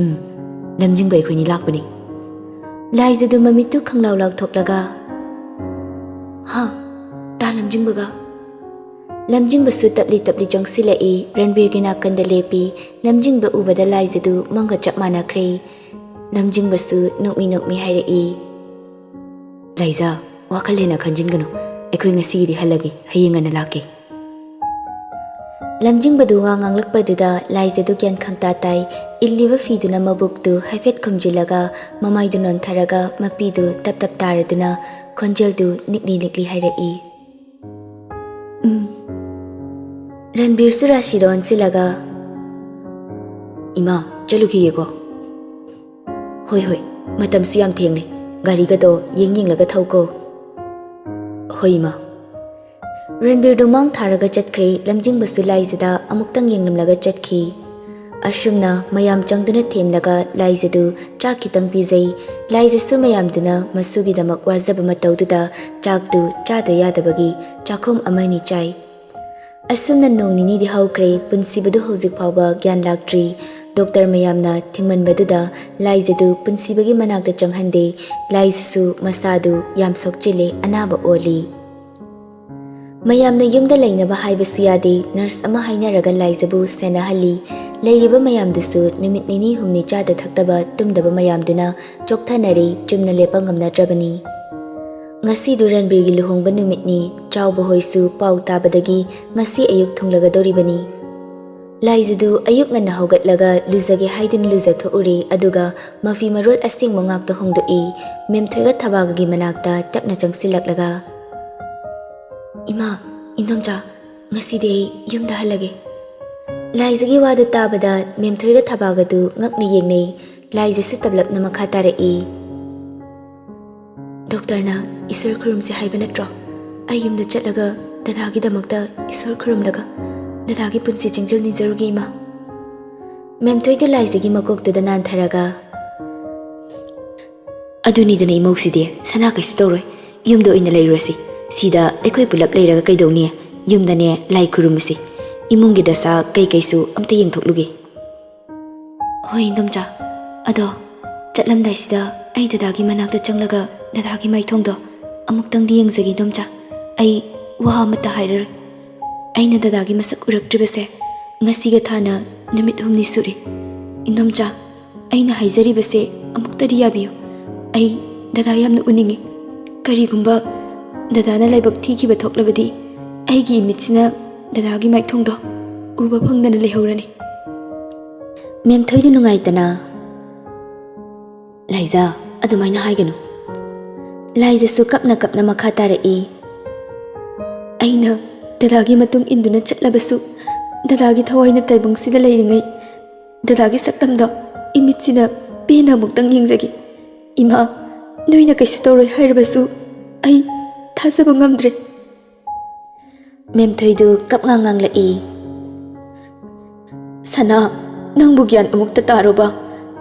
"ꯎꯝ, ꯂꯝꯖꯤꯡꯕ ꯑꯩꯈꯣꯏꯅꯤ ꯂꯥꯛꯄꯅꯤ꯫" ꯂꯥꯏꯖꯗꯨ ꯃꯃꯤꯠꯇꯨ ꯈꯪꯂꯥꯎ ꯂꯥꯎꯊꯣꯛꯂꯒ, "ꯍꯥ, ꯇꯥ ꯂꯝꯖꯤꯡꯕꯒ?" ꯂꯝꯖꯤꯡꯕꯁꯨ ꯇꯞꯂꯤ ꯇꯞꯂꯤ ꯆꯪꯁꯤꯜꯂꯛꯏ, ꯔꯟꯕꯤꯔꯒꯤ ꯅꯥꯀꯟꯗ ꯂꯦꯞꯄꯤ꯫ ꯂꯝꯖꯤꯡꯕ ꯎꯕꯗ ꯂꯥꯏꯖꯗꯨ ꯃꯪꯒ ꯆꯞ ꯃꯥꯟꯅꯈ꯭ꯔꯦ꯫ ꯂꯝꯖꯤꯡꯕꯁꯨ ꯅꯣꯛꯃꯤ ꯅꯣꯛꯃꯤ ꯍꯥꯏꯔꯛꯏ, "ꯂꯥꯏꯖ, ꯋꯥꯈꯜ ꯍꯦꯟꯅ ꯈꯟꯖꯤꯟꯒꯅꯨ꯫ ꯑꯩꯈꯣꯏ ꯉꯁꯤꯒꯤꯗꯤ ꯍꯜꯂꯒꯦ, ꯍꯌꯦꯡ ꯉꯟꯅ ꯂꯥꯛꯀꯦ꯫" ꯂꯝꯖꯤꯡꯕꯗꯨ ꯋꯥ ꯉꯥꯡꯂꯛꯄꯗꯨꯗ ꯂꯥꯏꯖꯗꯨ ꯒ꯭ꯌꯥꯟ ꯈꯪꯇꯥ ꯇꯥꯏ꯫ ꯏꯜꯂꯤꯕ ꯐꯤꯗꯨꯅ ꯃꯕꯨꯛꯇꯨ ꯍꯥꯏꯐꯦꯠ ꯈꯨꯝꯖꯤꯜꯂꯒ ꯃꯃꯥꯏꯗꯨ ꯅꯣꯟꯊꯔꯒ ꯃꯄꯤꯗꯨ ꯇꯞ ꯇꯞ ꯇꯥꯔꯗꯨꯅ ꯈꯣꯟꯖꯦꯜꯗꯨ ꯅꯤꯛꯂꯤ ꯅꯤꯛꯂꯤ ꯍꯥꯏꯔꯛꯏ, "ꯎꯝ꯫" ꯔꯟꯕꯤꯔꯁꯨ ꯔꯥꯁꯤꯗ ꯑꯣꯟꯁꯤꯜꯂꯒ, "ꯏꯃꯥ, ꯆꯠꯂꯨꯈꯤꯒꯦꯀꯣ꯫" "ꯍꯣꯏ, ꯍꯣꯏ, ꯃꯇꯝꯁꯨ ꯌꯥꯝ ꯊꯦꯡꯂꯦ꯫ ꯒꯥꯔꯤꯒꯗꯣ ꯌꯦꯡ ꯌꯦꯡꯂꯒ ꯊꯧꯀꯣ꯫" "ꯍꯣꯏ, ꯏꯃꯥ꯫" ꯔꯟꯕꯤꯔꯗꯨ ꯃꯥꯡ ꯊꯥꯔꯒ ꯆꯠꯈ꯭ꯔꯦ꯫ ꯂꯝꯖꯤꯡꯕꯁꯨ ꯂꯥꯏꯖꯗ ꯑꯃꯨꯛꯇꯪ ꯌꯦꯡꯂꯝꯂꯒ ꯆꯠꯈꯤ꯫ ꯑꯁꯨꯝꯅ ꯃꯌꯥꯝ ꯆꯪꯗꯨꯅ ꯊꯦꯝꯂꯒ ꯂꯥꯏꯖꯗꯨ ꯆꯥꯛ ꯈꯤꯇꯪ ꯄꯤꯖꯩ꯫ ꯂꯥꯏꯖꯁꯨ ꯃꯌꯥꯝꯗꯨꯅ ꯃꯁꯨꯒꯤꯗꯃꯛ ꯋꯥꯖꯕ ꯃꯇꯧꯗꯨꯗ ꯆꯥꯛꯇꯨ ꯆꯥꯗ ꯌꯥꯗꯕꯒꯤ ꯆꯥꯛꯈꯨꯝ ꯑꯃꯅꯤ ꯆꯥꯏ꯫ ꯑꯁꯨꯝꯅ ꯅꯣꯡ ꯅꯤꯅꯤꯗꯤ ꯍꯧꯈ꯭ꯔꯦ꯫ ꯄꯨꯟꯁꯤꯕꯗꯨ ꯍꯧꯖꯤꯛ ꯐꯥꯎꯕ ꯒ꯭ꯌꯥꯟ ꯂꯥꯛꯇ꯭ꯔꯤ꯫ ꯗꯣꯛꯇꯔ ꯃꯌꯥꯝꯅ ꯊꯤꯡꯃꯟꯕꯗꯨꯗ ꯂꯥꯏꯖꯗꯨ ꯄꯨꯟꯁꯤꯕꯒꯤ ꯃꯅꯥꯛꯇ ꯆꯪꯍꯟꯗꯦ꯫ ꯂꯥꯏꯖꯁꯨ ꯃꯁꯥꯗꯨ ꯌꯥꯝ ꯁꯣꯛꯆꯤꯜꯂꯦ, ꯑꯅꯥꯕ ꯑꯣꯜꯂꯤ꯫ ꯃꯌꯥꯝꯅ ꯌꯨꯝꯗ ꯂꯩꯅꯕ ꯍꯥꯏꯕꯁꯨ ꯌꯥꯗꯦ꯫ ꯅꯔꯁ ꯑꯃ ꯍꯥꯏꯅꯔꯒ ꯂꯥꯏꯖꯕꯨ ꯁꯦꯟꯅꯍꯜꯂꯤ꯫ ꯂꯩꯔꯤꯕ ꯃꯌꯥꯝꯗꯨꯁꯨ ꯅꯨꯃꯤꯠ ꯅꯤꯅꯤ ꯍꯨꯝꯅꯤ ꯆꯥꯗ ꯊꯛꯇꯕ ꯇꯨꯝꯗꯕ ꯃꯌꯥꯝꯗꯨꯅ ꯆꯣꯛꯊꯅꯔꯦ, ꯆꯨꯝꯅ ꯂꯦꯞꯄ ꯉꯝꯅꯗ꯭ꯔꯕꯅꯤ꯫ ꯉꯁꯤꯗꯨ ꯔꯟꯕꯤꯔꯒꯤ ꯂꯨꯍꯣꯡꯕ ꯅꯨꯃꯤꯠꯅꯤ꯫ ꯆꯥꯎꯕ ꯍꯣꯏꯁꯨ ꯄꯥꯎ ꯇꯥꯕꯗꯒꯤ ꯉꯁꯤ ꯑꯌꯨꯛ ꯊꯨꯡꯂꯒꯗꯧꯔꯤꯕꯅꯤ꯫ ꯂꯥꯏꯖꯗꯨ ꯑꯌꯨꯛ ꯉꯟꯅ ꯍꯧꯒꯠꯂꯒ ꯂꯨꯖꯒꯦ ꯍꯥꯏꯗꯨꯅ ꯂꯨꯖꯊꯣꯛꯎꯔꯦ, ꯑꯗꯨꯒ ꯃꯐꯤ ꯃꯔꯣꯜ ꯑꯁꯦꯡꯕ ꯉꯥꯛꯇ ꯍꯣꯡꯗꯣꯛꯏ꯫ ꯃꯦꯝꯊꯣꯏꯒ ꯊꯕꯥꯒꯒꯤ ꯃꯅꯥꯛꯇ ꯇꯞꯅ ꯆꯪꯁꯤꯜꯂꯛꯂꯒ, "ꯏꯃꯥ, ꯏꯟꯗꯣꯝꯆꯥ, ꯉꯁꯤꯗꯤ ꯑꯩ ꯌꯨꯝꯗ ꯍꯜꯂꯒꯦ꯫" ꯂꯥꯏꯖꯒꯤ ꯋꯥꯗꯨ ꯇꯥꯕꯗ ꯃꯦꯝꯊꯣꯏꯒ ꯊꯕꯥꯒꯗꯨ ꯉꯛꯅ ꯌꯦꯡꯅꯩ꯫ ꯂꯥꯏꯖꯁꯨ ꯇꯞꯂꯞꯅ ꯃꯈꯥ ꯇꯥꯔꯛꯏ, "ꯗꯣꯛꯇꯔꯅ ꯏꯁꯣꯔ ꯈꯨꯔꯨꯝꯁꯦ ꯍꯥꯏꯕ ꯅꯠꯇ꯭ꯔꯣ? ꯑꯩ ꯌꯨꯝꯗ ꯆꯠꯂꯒ ꯗꯗꯥꯒꯤꯗꯃꯛꯇ ꯏꯁꯣꯔ ꯈꯨꯔꯨꯝꯂꯒ ꯗꯗꯥꯒꯤ ꯄꯨꯟꯁꯤ ꯆꯤꯡꯖꯤꯜ ꯅꯤꯖꯔꯨꯒꯦ, ꯏꯃꯥ꯫" ꯃꯦꯝꯊꯣꯏꯗꯨ ꯂꯥꯏꯖꯒꯤ ꯃꯀꯣꯛꯇꯨꯗ ꯅꯥꯟꯊꯔꯒ, "ꯑꯗꯨꯅꯤꯗꯅ ꯏꯃꯧꯁꯤꯗꯤ, ꯁꯅꯥ ꯀꯩꯁꯨ ꯇꯧꯔꯣꯏ꯫ ꯌꯨꯝꯗ ꯑꯣꯏꯅ ꯂꯩꯔꯨꯔꯁꯤ꯫ ꯁꯤꯗ ꯑꯩꯈꯣꯏ ꯄꯨꯂꯞ ꯂꯩꯔꯒ ꯀꯩꯗꯧꯅꯤ? ꯌꯨꯝꯗꯅꯦ ꯂꯥꯏ ꯈꯨꯔꯨꯝꯃꯨꯁꯤ꯫ ꯏꯃꯨꯡꯒꯤ ꯗꯁꯥ ꯀꯩꯀꯩꯁꯨ ꯑꯝꯇ ꯌꯦꯡꯊꯣꯛꯂꯨꯒꯦ꯫" "ꯍꯣꯏ, ꯏꯟꯗꯣꯝꯆꯥ꯫ ꯑꯗꯣ ꯆꯠꯂꯝꯗꯥꯏꯁꯤꯗ ꯑꯩ ꯗꯗꯥꯒꯤ ꯃꯅꯥꯛꯇ ꯆꯪꯂꯒ ꯗꯗꯥꯒꯤ ꯃꯥꯏꯊꯣꯡꯗꯣ ꯑꯃꯨꯛꯇꯪꯗꯤ ꯌꯦꯡꯖꯒꯦ, ꯏꯟꯗꯣꯝꯆꯥ꯫ ꯑꯩ ꯋꯥ ꯑꯃꯠꯇ ꯍꯥꯏꯔꯔꯣꯏ꯫ ꯑꯩꯅ ꯗꯗꯥꯒꯤ ꯃꯁꯛ ꯎꯔꯛꯇ꯭ꯔꯤꯕꯁꯦ ꯉꯁꯤꯒ ꯊꯥꯅ ꯅꯨꯃꯤꯠ ꯍꯨꯝꯅꯤ ꯁꯨꯔꯦ꯫ ꯏꯟꯗꯣꯝꯆꯥ, ꯑꯩꯅ ꯍꯥꯏꯖꯔꯤꯕꯁꯦ ꯑꯃꯨꯛꯇꯗꯤ ꯌꯥꯕꯤꯌꯨ꯫ ꯑꯩ ꯗꯗꯥ ꯌꯥꯝꯅ ꯎꯅꯤꯡꯉꯤ꯫ ꯀꯔꯤꯒꯨꯝꯕ ꯗꯗꯥꯅ ꯂꯥꯏꯕꯛ ꯊꯤꯈꯤꯕ ꯊꯣꯛꯂꯕꯗꯤ ꯑꯩꯒꯤ ꯏꯃꯤꯠꯁꯤꯅ ꯗꯗꯥꯒꯤ ꯃꯥꯏꯊꯣꯡꯗꯣ ꯎꯕ ꯐꯪꯗꯅ ꯂꯩꯍꯧꯔꯅꯤ꯫" ꯃꯦꯝꯊꯣꯏꯗꯨ ꯅꯨꯡꯉꯥꯏꯇꯅ, "ꯂꯥꯏꯖꯥ, ꯑꯗꯨꯃꯥꯏꯅ ꯍꯥꯏꯒꯅꯨ꯫" ꯂꯥꯏꯖꯁꯨ ꯀꯞꯅ ꯀꯞꯅ ꯃꯈꯥ ꯇꯥꯔꯛꯏ, "ꯑꯩꯅ ꯗꯗꯥꯒꯤ ꯃꯇꯨꯡ ꯏꯟꯗꯨꯅ ꯆꯠꯂꯕꯁꯨ, ꯗꯗꯥꯒꯤ ꯊꯋꯥꯏꯅ ꯇꯥꯏꯕꯪꯁꯤꯗ ꯂꯩꯔꯤꯉꯩ ꯗꯗꯥꯒꯤ ꯁꯛꯇꯝꯗꯣ ꯏꯃꯤꯠꯁꯤꯅ ꯄꯦꯟꯅ ꯑꯃꯨꯛꯇꯪ ꯌꯦꯡꯖꯒꯦ꯫ ꯏꯃꯥ, ꯅꯣꯏꯅ ꯀꯩꯁꯨ ꯇꯧꯔꯣꯏ ꯍꯥꯏꯔꯕꯁꯨ ꯑꯩ ꯊꯥꯖꯕ ꯉꯝꯗ꯭ꯔꯦ꯫" ꯃꯦꯝꯊꯣꯏꯗꯨ ꯀꯞꯉꯥꯡ ꯉꯥꯡꯂꯛꯏ, "ꯁꯅꯥ, ꯅꯪꯕꯨ ꯒ꯭ꯌꯥꯟ ꯑꯃꯨꯛꯇ ꯇꯥꯔꯣꯕ?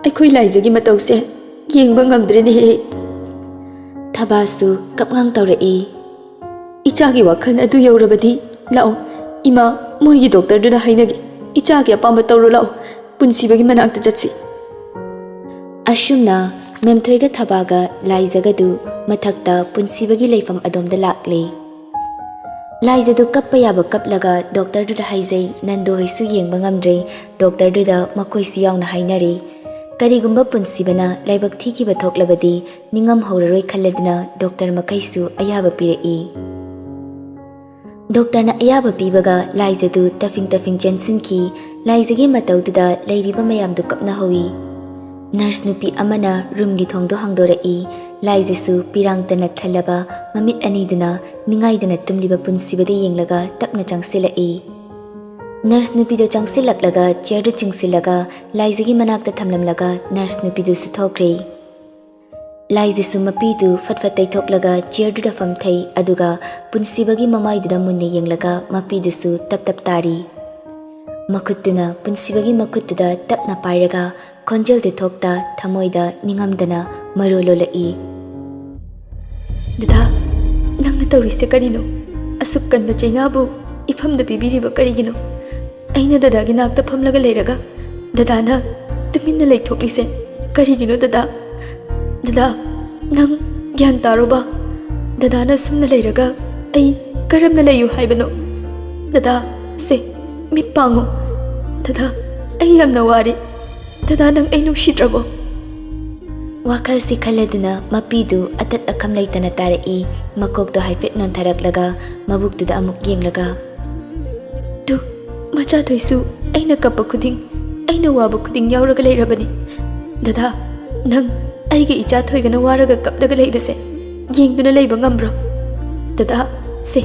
ꯑꯩꯈꯣꯏ ꯂꯥꯏꯖꯒꯤ ꯃꯇꯧꯁꯦ ꯌꯦꯡꯕ ꯉꯝꯗ꯭ꯔꯦꯅꯦꯍꯦ꯫" ꯊꯕꯥꯁꯨ ꯀꯞꯉꯥꯡ ꯇꯧꯔꯛꯏ, "ꯏꯆꯥꯒꯤ ꯋꯥꯈꯜ ꯑꯗꯨ ꯌꯧꯔꯕꯗꯤ ꯂꯥꯛꯑꯣ, "ꯏꯃꯥ, ꯃꯣꯏꯒꯤ ꯗꯣꯛꯇꯔꯗꯨꯗ ꯍꯥꯏꯅꯒꯦ꯫ ꯏꯆꯥꯒꯤ ꯑꯄꯥꯝꯕ ꯇꯧꯔꯣ ꯂꯥꯛꯑꯣ꯫ ꯄꯨꯟꯁꯤꯕꯒꯤ ꯃꯅꯥꯛꯇ ꯆꯠꯁꯤ꯫" ꯑꯁꯨꯝꯅ ꯃꯦꯝꯊꯣꯏꯒ ꯊꯕꯥꯒ ꯂꯥꯏꯖꯒꯗꯨ ꯃꯊꯛꯇ ꯄꯨꯟꯁꯤꯕꯒꯤ ꯂꯩꯐꯝ ꯑꯗꯣꯝꯗ ꯂꯥꯛꯂꯦ꯫ ꯂꯥꯏꯖꯗꯨ ꯀꯞꯄ ꯌꯥꯕ ꯀꯞꯂꯒ ꯗꯣꯛꯇꯔꯗꯨꯗ ꯍꯥꯏꯖꯩ꯫ ꯅꯟꯗꯨ ꯍꯣꯏꯁꯨ ꯌꯦꯡꯕ ꯉꯝꯗ꯭ꯔꯦ꯫ ꯗꯣꯛꯇꯔꯗꯨꯗ ꯃꯈꯣꯏꯁꯨ ꯌꯥꯎꯅ ꯍꯥꯏꯅꯔꯦ꯫ ꯀꯔꯤꯒꯨꯝꯕ ꯄꯨꯟꯁꯤꯕꯅ ꯂꯥꯏꯕꯛ ꯊꯤꯈꯤꯕ ꯊꯣꯛꯂꯕꯗꯤ ꯅꯤꯡꯉꯝꯍꯧꯔꯔꯣꯏ ꯈꯜꯂꯗꯨꯅ ꯗꯣꯛꯇꯔ ꯃꯈꯩꯁꯨ ꯑꯌꯥꯕ ꯄꯤꯔꯛꯏ꯫ ꯗꯣꯛꯇꯔꯅ ꯑꯌꯥꯕ ꯄꯤꯕꯒ ꯂꯥꯏꯖꯗꯨ ꯇꯐꯤꯡ ꯇꯐꯤꯡ ꯆꯦꯟꯁꯤꯟꯈꯤ꯫ ꯂꯥꯏꯖꯒꯤ ꯃꯇꯧꯗꯨꯗ ꯂꯩꯔꯤꯕ ꯃꯌꯥꯝꯗꯨ ꯀꯞꯅꯍꯧꯏ꯫ ꯅꯔꯁ ꯅꯨꯄꯤ ꯑꯃꯅ ꯔꯨꯝꯒꯤ ꯊꯣꯡꯗꯣ ꯍꯥꯡꯗꯣꯔꯛꯏ꯫ ꯂꯥꯏꯖꯁꯨ ꯄꯤꯔꯥꯡꯇꯅ ꯊꯜꯂꯕ ꯃꯃꯤꯠ ꯑꯅꯤꯗꯨꯅ ꯅꯤꯡꯉꯥꯏꯗꯅ ꯇꯨꯝꯂꯤꯕ ꯄꯨꯟꯁꯤꯕꯗ ꯌꯦꯡꯂꯒ ꯇꯞꯅ ꯆꯪꯁꯤꯜꯂꯛꯏ꯫ ꯅꯔꯁ ꯅꯨꯄꯤꯗꯨ ꯆꯪꯁꯤꯜꯂꯛꯂꯒ ꯆꯤꯌꯔꯗꯨ ꯆꯤꯡꯁꯤꯜꯂꯒ ꯂꯥꯏꯖꯒꯤ ꯃꯅꯥꯛꯇ ꯊꯝꯂꯝꯂꯒ ꯅꯔꯁ ꯅꯨꯄꯤꯗꯨꯁꯨ ꯊꯣꯛꯈ꯭ꯔꯦ꯫ ꯂꯥꯏꯖꯁꯨ ꯃꯄꯤꯗꯨ ꯐꯠ ꯐꯠ ꯇꯩꯊꯣꯛꯂꯒ ꯆꯤꯌꯔꯗꯨꯗ ꯐꯝꯊꯩ, ꯑꯗꯨꯒ ꯄꯨꯟꯁꯤꯕꯒꯤ ꯃꯃꯥꯏꯗꯨꯗ ꯃꯨꯟꯅ ꯌꯦꯡꯂꯒ ꯃꯄꯤꯗꯨꯁꯨ ꯇꯞ ꯇꯞ ꯇꯥꯔꯤ꯫ ꯃꯈꯨꯠꯇꯨꯅ ꯄꯨꯟꯁꯤꯕꯒꯤ ꯃꯈꯨꯠꯇꯨꯗ ꯇꯞꯅ ꯄꯥꯏꯔꯒ ꯈꯣꯟꯖꯦꯜꯗꯤ ꯊꯣꯛꯇ ꯊꯃꯣꯏꯗ ꯅꯤꯡꯉꯝꯗꯅ ꯃꯔꯣ ꯂꯣꯜꯂꯛꯏ꯫ "ꯗꯗꯥ, ꯅꯪꯅ ꯇꯧꯔꯤꯁꯦ ꯀꯔꯤꯅꯣ? ꯑꯁꯨꯛ ꯀꯟꯕ ꯆꯩꯅꯥꯕꯨ ꯏꯐꯝꯗ ꯄꯤꯕꯤꯔꯤꯕ ꯀꯔꯤꯒꯤꯅꯣ? ꯑꯩꯅ ꯗꯗꯥꯒꯤ ꯅꯥꯛꯇ ꯐꯝꯂꯒ ꯂꯩꯔꯒ ꯗꯗꯥꯅ ꯇꯨꯃꯤꯟꯅ ꯂꯩꯊꯣꯛꯂꯤꯁꯦ ꯀꯔꯤꯒꯤꯅꯣ ꯗꯗꯥ? ꯗꯗꯥ, ꯅꯪ ꯒ꯭ꯌꯥꯟ ꯇꯥꯔꯣꯕ꯫ ꯗꯗꯥꯅ ꯁꯨꯝꯅ ꯂꯩꯔꯒ ꯑꯩ ꯀꯔꯝꯅ ꯂꯩꯌꯨ ꯍꯥꯏꯕꯅꯣ? ꯗꯗꯥ, ꯁꯦ, ꯃꯤꯠ ꯄꯥꯡꯉꯨ꯫ ꯗꯗꯥ, ꯑꯩ ꯌꯥꯝꯅ ꯋꯥꯔꯦ꯫ ꯗꯗꯥ, ꯅꯪ ꯑꯩ ꯅꯨꯡꯁꯤꯗ꯭ꯔꯕꯣ?" ꯋꯥꯈꯜꯁꯤ ꯈꯜꯂꯗꯨꯅ ꯃꯄꯤꯗꯨ ꯑꯇꯠ ꯑꯈꯝ ꯂꯩꯇꯅ ꯇꯥꯔꯛꯏ꯫ ꯃꯀꯣꯛꯇꯣ ꯍꯥꯏꯐꯦꯠ ꯅꯣꯟꯊꯔꯛꯂꯒ ꯃꯕꯨꯛꯇꯨꯗ ꯑꯃꯨꯛ ꯌꯦꯡꯂꯒ, "ꯇꯨ, ꯃꯆꯥꯊꯣꯏꯁꯨ ꯑꯩꯅ ꯀꯞꯄ ꯈꯨꯗꯤꯡ, ꯑꯩꯅ ꯋꯥꯕ ꯈꯨꯗꯤꯡ ꯌꯥꯎꯔꯒ ꯂꯩꯔꯕꯅꯤ꯫ ꯗꯗꯥ, ꯅꯪ ꯑꯩꯒꯤ ꯏꯆꯥ ꯊꯣꯏꯒꯅ ꯋꯥꯔꯒ ꯀꯞꯂꯒ ꯂꯩꯕꯁꯦ ꯌꯦꯡꯗꯨꯅ ꯂꯩꯕ ꯉꯝꯕ꯭ꯔꯣ? ꯗꯗꯥ, ꯁꯦ,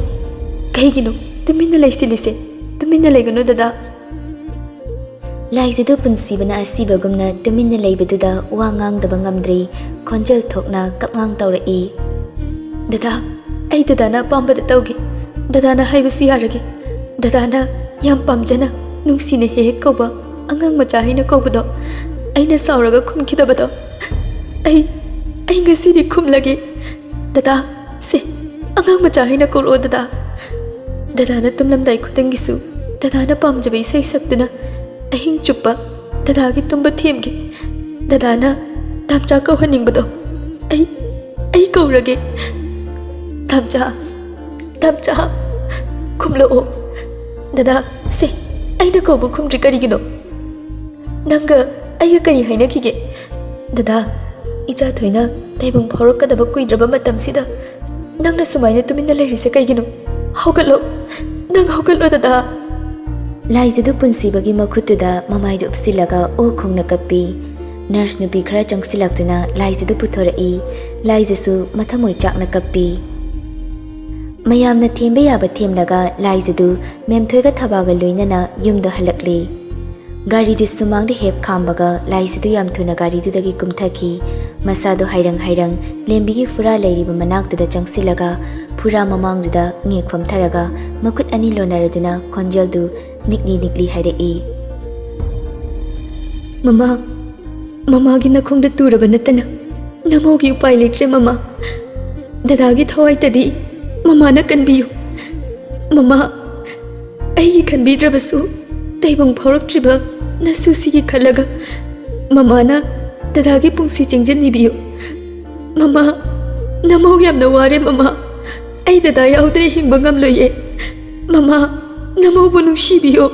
ꯀꯩꯒꯤꯅꯣ ꯇꯨꯃꯤꯟꯅ ꯂꯩꯁꯤꯜꯂꯤꯁꯦ? ꯇꯨꯃꯤꯟꯅ ꯂꯩꯒꯅꯨ ꯗꯗꯥ꯫" ꯂꯥꯏꯖꯗꯨ ꯄꯨꯟꯁꯤꯕꯅ ꯑꯁꯤꯕꯒꯨꯝꯅ ꯇꯨꯃꯤꯟꯅ ꯂꯩꯕꯗꯨꯗ ꯋꯥ ꯉꯥꯡꯗꯕ ꯉꯝꯗ꯭ꯔꯦ꯫ ꯈꯣꯟꯖꯦꯜ ꯊꯣꯛꯅ ꯀꯞꯉꯥꯡ ꯇꯧꯔꯛꯏ꯫ "ꯗꯗꯥ, ꯑꯩ ꯗꯗꯥꯅ ꯑꯄꯥꯝꯕꯗ ꯇꯧꯒꯦ꯫ ꯗꯗꯥꯅ ꯍꯥꯏꯕꯁꯨ ꯌꯥꯔꯒꯦ꯫ ꯗꯗꯥꯅ ꯌꯥꯝ ꯄꯥꯝꯖꯅ, ꯅꯨꯡꯁꯤꯅ ꯍꯦꯛ ꯍꯦꯛ ꯀꯧꯕ ꯑꯉꯥꯡ ꯃꯆꯥ ꯍꯥꯏꯅ ꯀꯧꯕꯗꯣ, ꯑꯩꯅ ꯁꯥꯎꯔꯒ ꯈꯨꯝꯈꯤꯗꯕꯗꯣ, ꯑꯩ, ꯑꯩ ꯉꯁꯤꯗꯤ ꯈꯨꯝꯂꯒꯦ꯫ ꯗꯗꯥ, ꯁꯦ, ꯑꯉꯥꯡ ꯃꯆꯥ ꯍꯥꯏꯅ ꯀꯧꯔꯛꯑꯣ ꯗꯗꯥ꯫" ꯗꯗꯥꯅ ꯇꯨꯝꯂꯝꯗꯥꯏ ꯈꯨꯗꯤꯡꯒꯤꯁꯨ ꯗꯗꯥꯅ ꯄꯥꯝꯖꯕ ꯏꯁꯩ ꯁꯛꯇꯨꯅ ꯑꯍꯤꯡ ꯆꯨꯞꯄ ꯗꯗꯥꯒꯤ ꯇꯨꯝꯕ ꯊꯦꯝꯒꯦ꯫ ꯗꯗꯥꯅ ꯇꯥꯝꯆꯥ ꯀꯧꯍꯟꯅꯤꯡꯕꯗꯣ ꯑꯩ, ꯑꯩ ꯀꯧꯔꯒꯦ꯫ ꯇꯥꯝꯆꯥ, ꯇꯥꯝꯆꯥ, ꯈꯨꯝꯂꯛꯑꯣ꯫ ꯗꯗꯥ, ꯁꯦ, ꯑꯩꯅ ꯀꯧꯕ ꯈꯨꯝꯗ꯭ꯔꯤ ꯀꯔꯤꯒꯤꯅꯣ? ꯅꯪꯒ ꯑꯩꯒ ꯀꯔꯤ ꯍꯥꯏꯅꯈꯤꯒꯦ? ꯗꯗꯥ, ꯏꯆꯥ ꯊꯣꯏꯅ ꯇꯥꯏꯕꯪ ꯐꯥꯎꯔꯛꯀꯗꯕ ꯀꯨꯏꯗ꯭ꯔꯕ ꯃꯇꯝꯁꯤꯗ ꯅꯪꯅ ꯁꯨꯃꯥꯏꯅ ꯇꯨꯃꯤꯟꯅ ꯂꯩꯔꯤꯁꯦ ꯀꯩꯒꯤꯅꯣ? ꯍꯧꯒꯠꯂꯣ, ꯅꯪ ꯍꯧꯒꯠꯂꯣ ꯗꯗꯥ꯫ ꯂꯥꯏꯖꯗꯨ ꯄꯨꯟꯁꯤꯕꯒꯤ ꯃꯈꯨꯠꯇꯨꯗ ꯃꯃꯥꯏꯗꯨ ꯎꯞꯁꯤꯜꯂꯒ ꯑꯣ ꯈꯣꯡꯅ ꯀꯞꯄꯤ꯫ ꯅꯔꯁ ꯅꯨꯄꯤ ꯈꯔ ꯆꯪꯁꯤꯜꯂꯛꯇꯨꯅ ꯂꯥꯏꯖꯗꯨ ꯄꯨꯊꯣꯔꯛꯏ꯫ ꯂꯥꯏꯖꯁꯨ ꯃꯊꯃꯣꯏ ꯆꯥꯛꯅ ꯀꯞꯄꯤ꯫ ꯃꯌꯥꯝꯅ ꯊꯦꯝꯕ ꯌꯥꯕ ꯊꯦꯝꯂꯒ ꯂꯥꯏꯖꯗꯨ ꯃꯦꯝꯊꯣꯏꯒ ꯊꯕꯥꯒ ꯂꯣꯏꯅꯅ ꯌꯨꯝꯗ ꯍꯜꯂꯛꯂꯤ꯫ ꯒꯥꯔꯤꯗꯨ ꯁꯨꯃꯥꯡꯗ ꯍꯦꯛ ꯈꯥꯝꯕꯒ ꯂꯥꯏꯖꯗꯨ ꯌꯥꯝ ꯊꯨꯅ ꯒꯥꯔꯤꯗꯨꯗꯒꯤ ꯀꯨꯝꯊꯈꯤ꯫ ꯃꯁꯥꯗꯨ ꯍꯥꯏꯔꯪ ꯍꯥꯏꯔꯪ ꯂꯦꯝꯕꯤꯒꯤ ꯐꯨꯔꯥ ꯂꯩꯔꯤꯕ ꯃꯅꯥꯛꯇꯨꯗ ꯆꯪꯁꯤꯜꯂꯒ ꯐꯨꯔꯥ ꯃꯃꯥꯡꯗꯨꯗ ꯉꯦꯛ ꯐꯝꯊꯔꯒ ꯃꯈꯨꯠ ꯑꯅꯤ ꯂꯣꯟꯅꯔꯗꯨꯅ ꯈꯣꯟꯖꯦꯜꯗꯨ ꯅꯤꯛꯂꯤ ꯅꯤꯛꯂꯤ ꯍꯥꯏꯔꯛꯏ꯫ ꯃꯃꯥ, ꯃꯃꯥꯒꯤ ꯅꯈꯣꯡꯗ ꯇꯨꯔꯕ ꯅꯠꯇꯅ ꯅꯃꯧꯒꯤ ꯎꯄꯥꯏ ꯂꯩꯇ꯭ꯔꯦ ꯃꯃꯥ꯫ ꯗꯗꯥꯒꯤ ꯊꯋꯥꯏꯇꯗꯤ ꯃꯃꯥꯅ ꯀꯟꯕꯤꯌꯨ꯫ ꯃꯃꯥ, ꯑꯩꯒꯤ ꯈꯟꯕꯤꯗ꯭ꯔꯕꯁꯨ ꯇꯥꯏꯕꯪ ꯐꯥꯎꯔꯛꯇ꯭ꯔꯤꯕ ꯅꯁꯨꯁꯤꯒꯤ ꯈꯜꯂꯒ ꯃꯃꯥꯅ ꯗꯗꯥꯒꯤ ꯄꯨꯟꯁꯤ ꯆꯦꯡꯖꯟꯕꯤꯌꯨ꯫ ꯃꯃꯥ, ꯅꯃꯧ ꯌꯥꯝꯅ ꯋꯥꯔꯦ ꯃꯃꯥ꯫ ꯑꯩ ꯗꯗꯥ ꯌꯥꯎꯗꯅ ꯍꯤꯡꯕ ꯉꯝꯂꯣꯏꯌꯦ꯫ ꯃꯃꯥ, ꯅꯃꯧꯕꯨ ꯅꯨꯡꯁꯤꯕꯤꯌꯨ꯫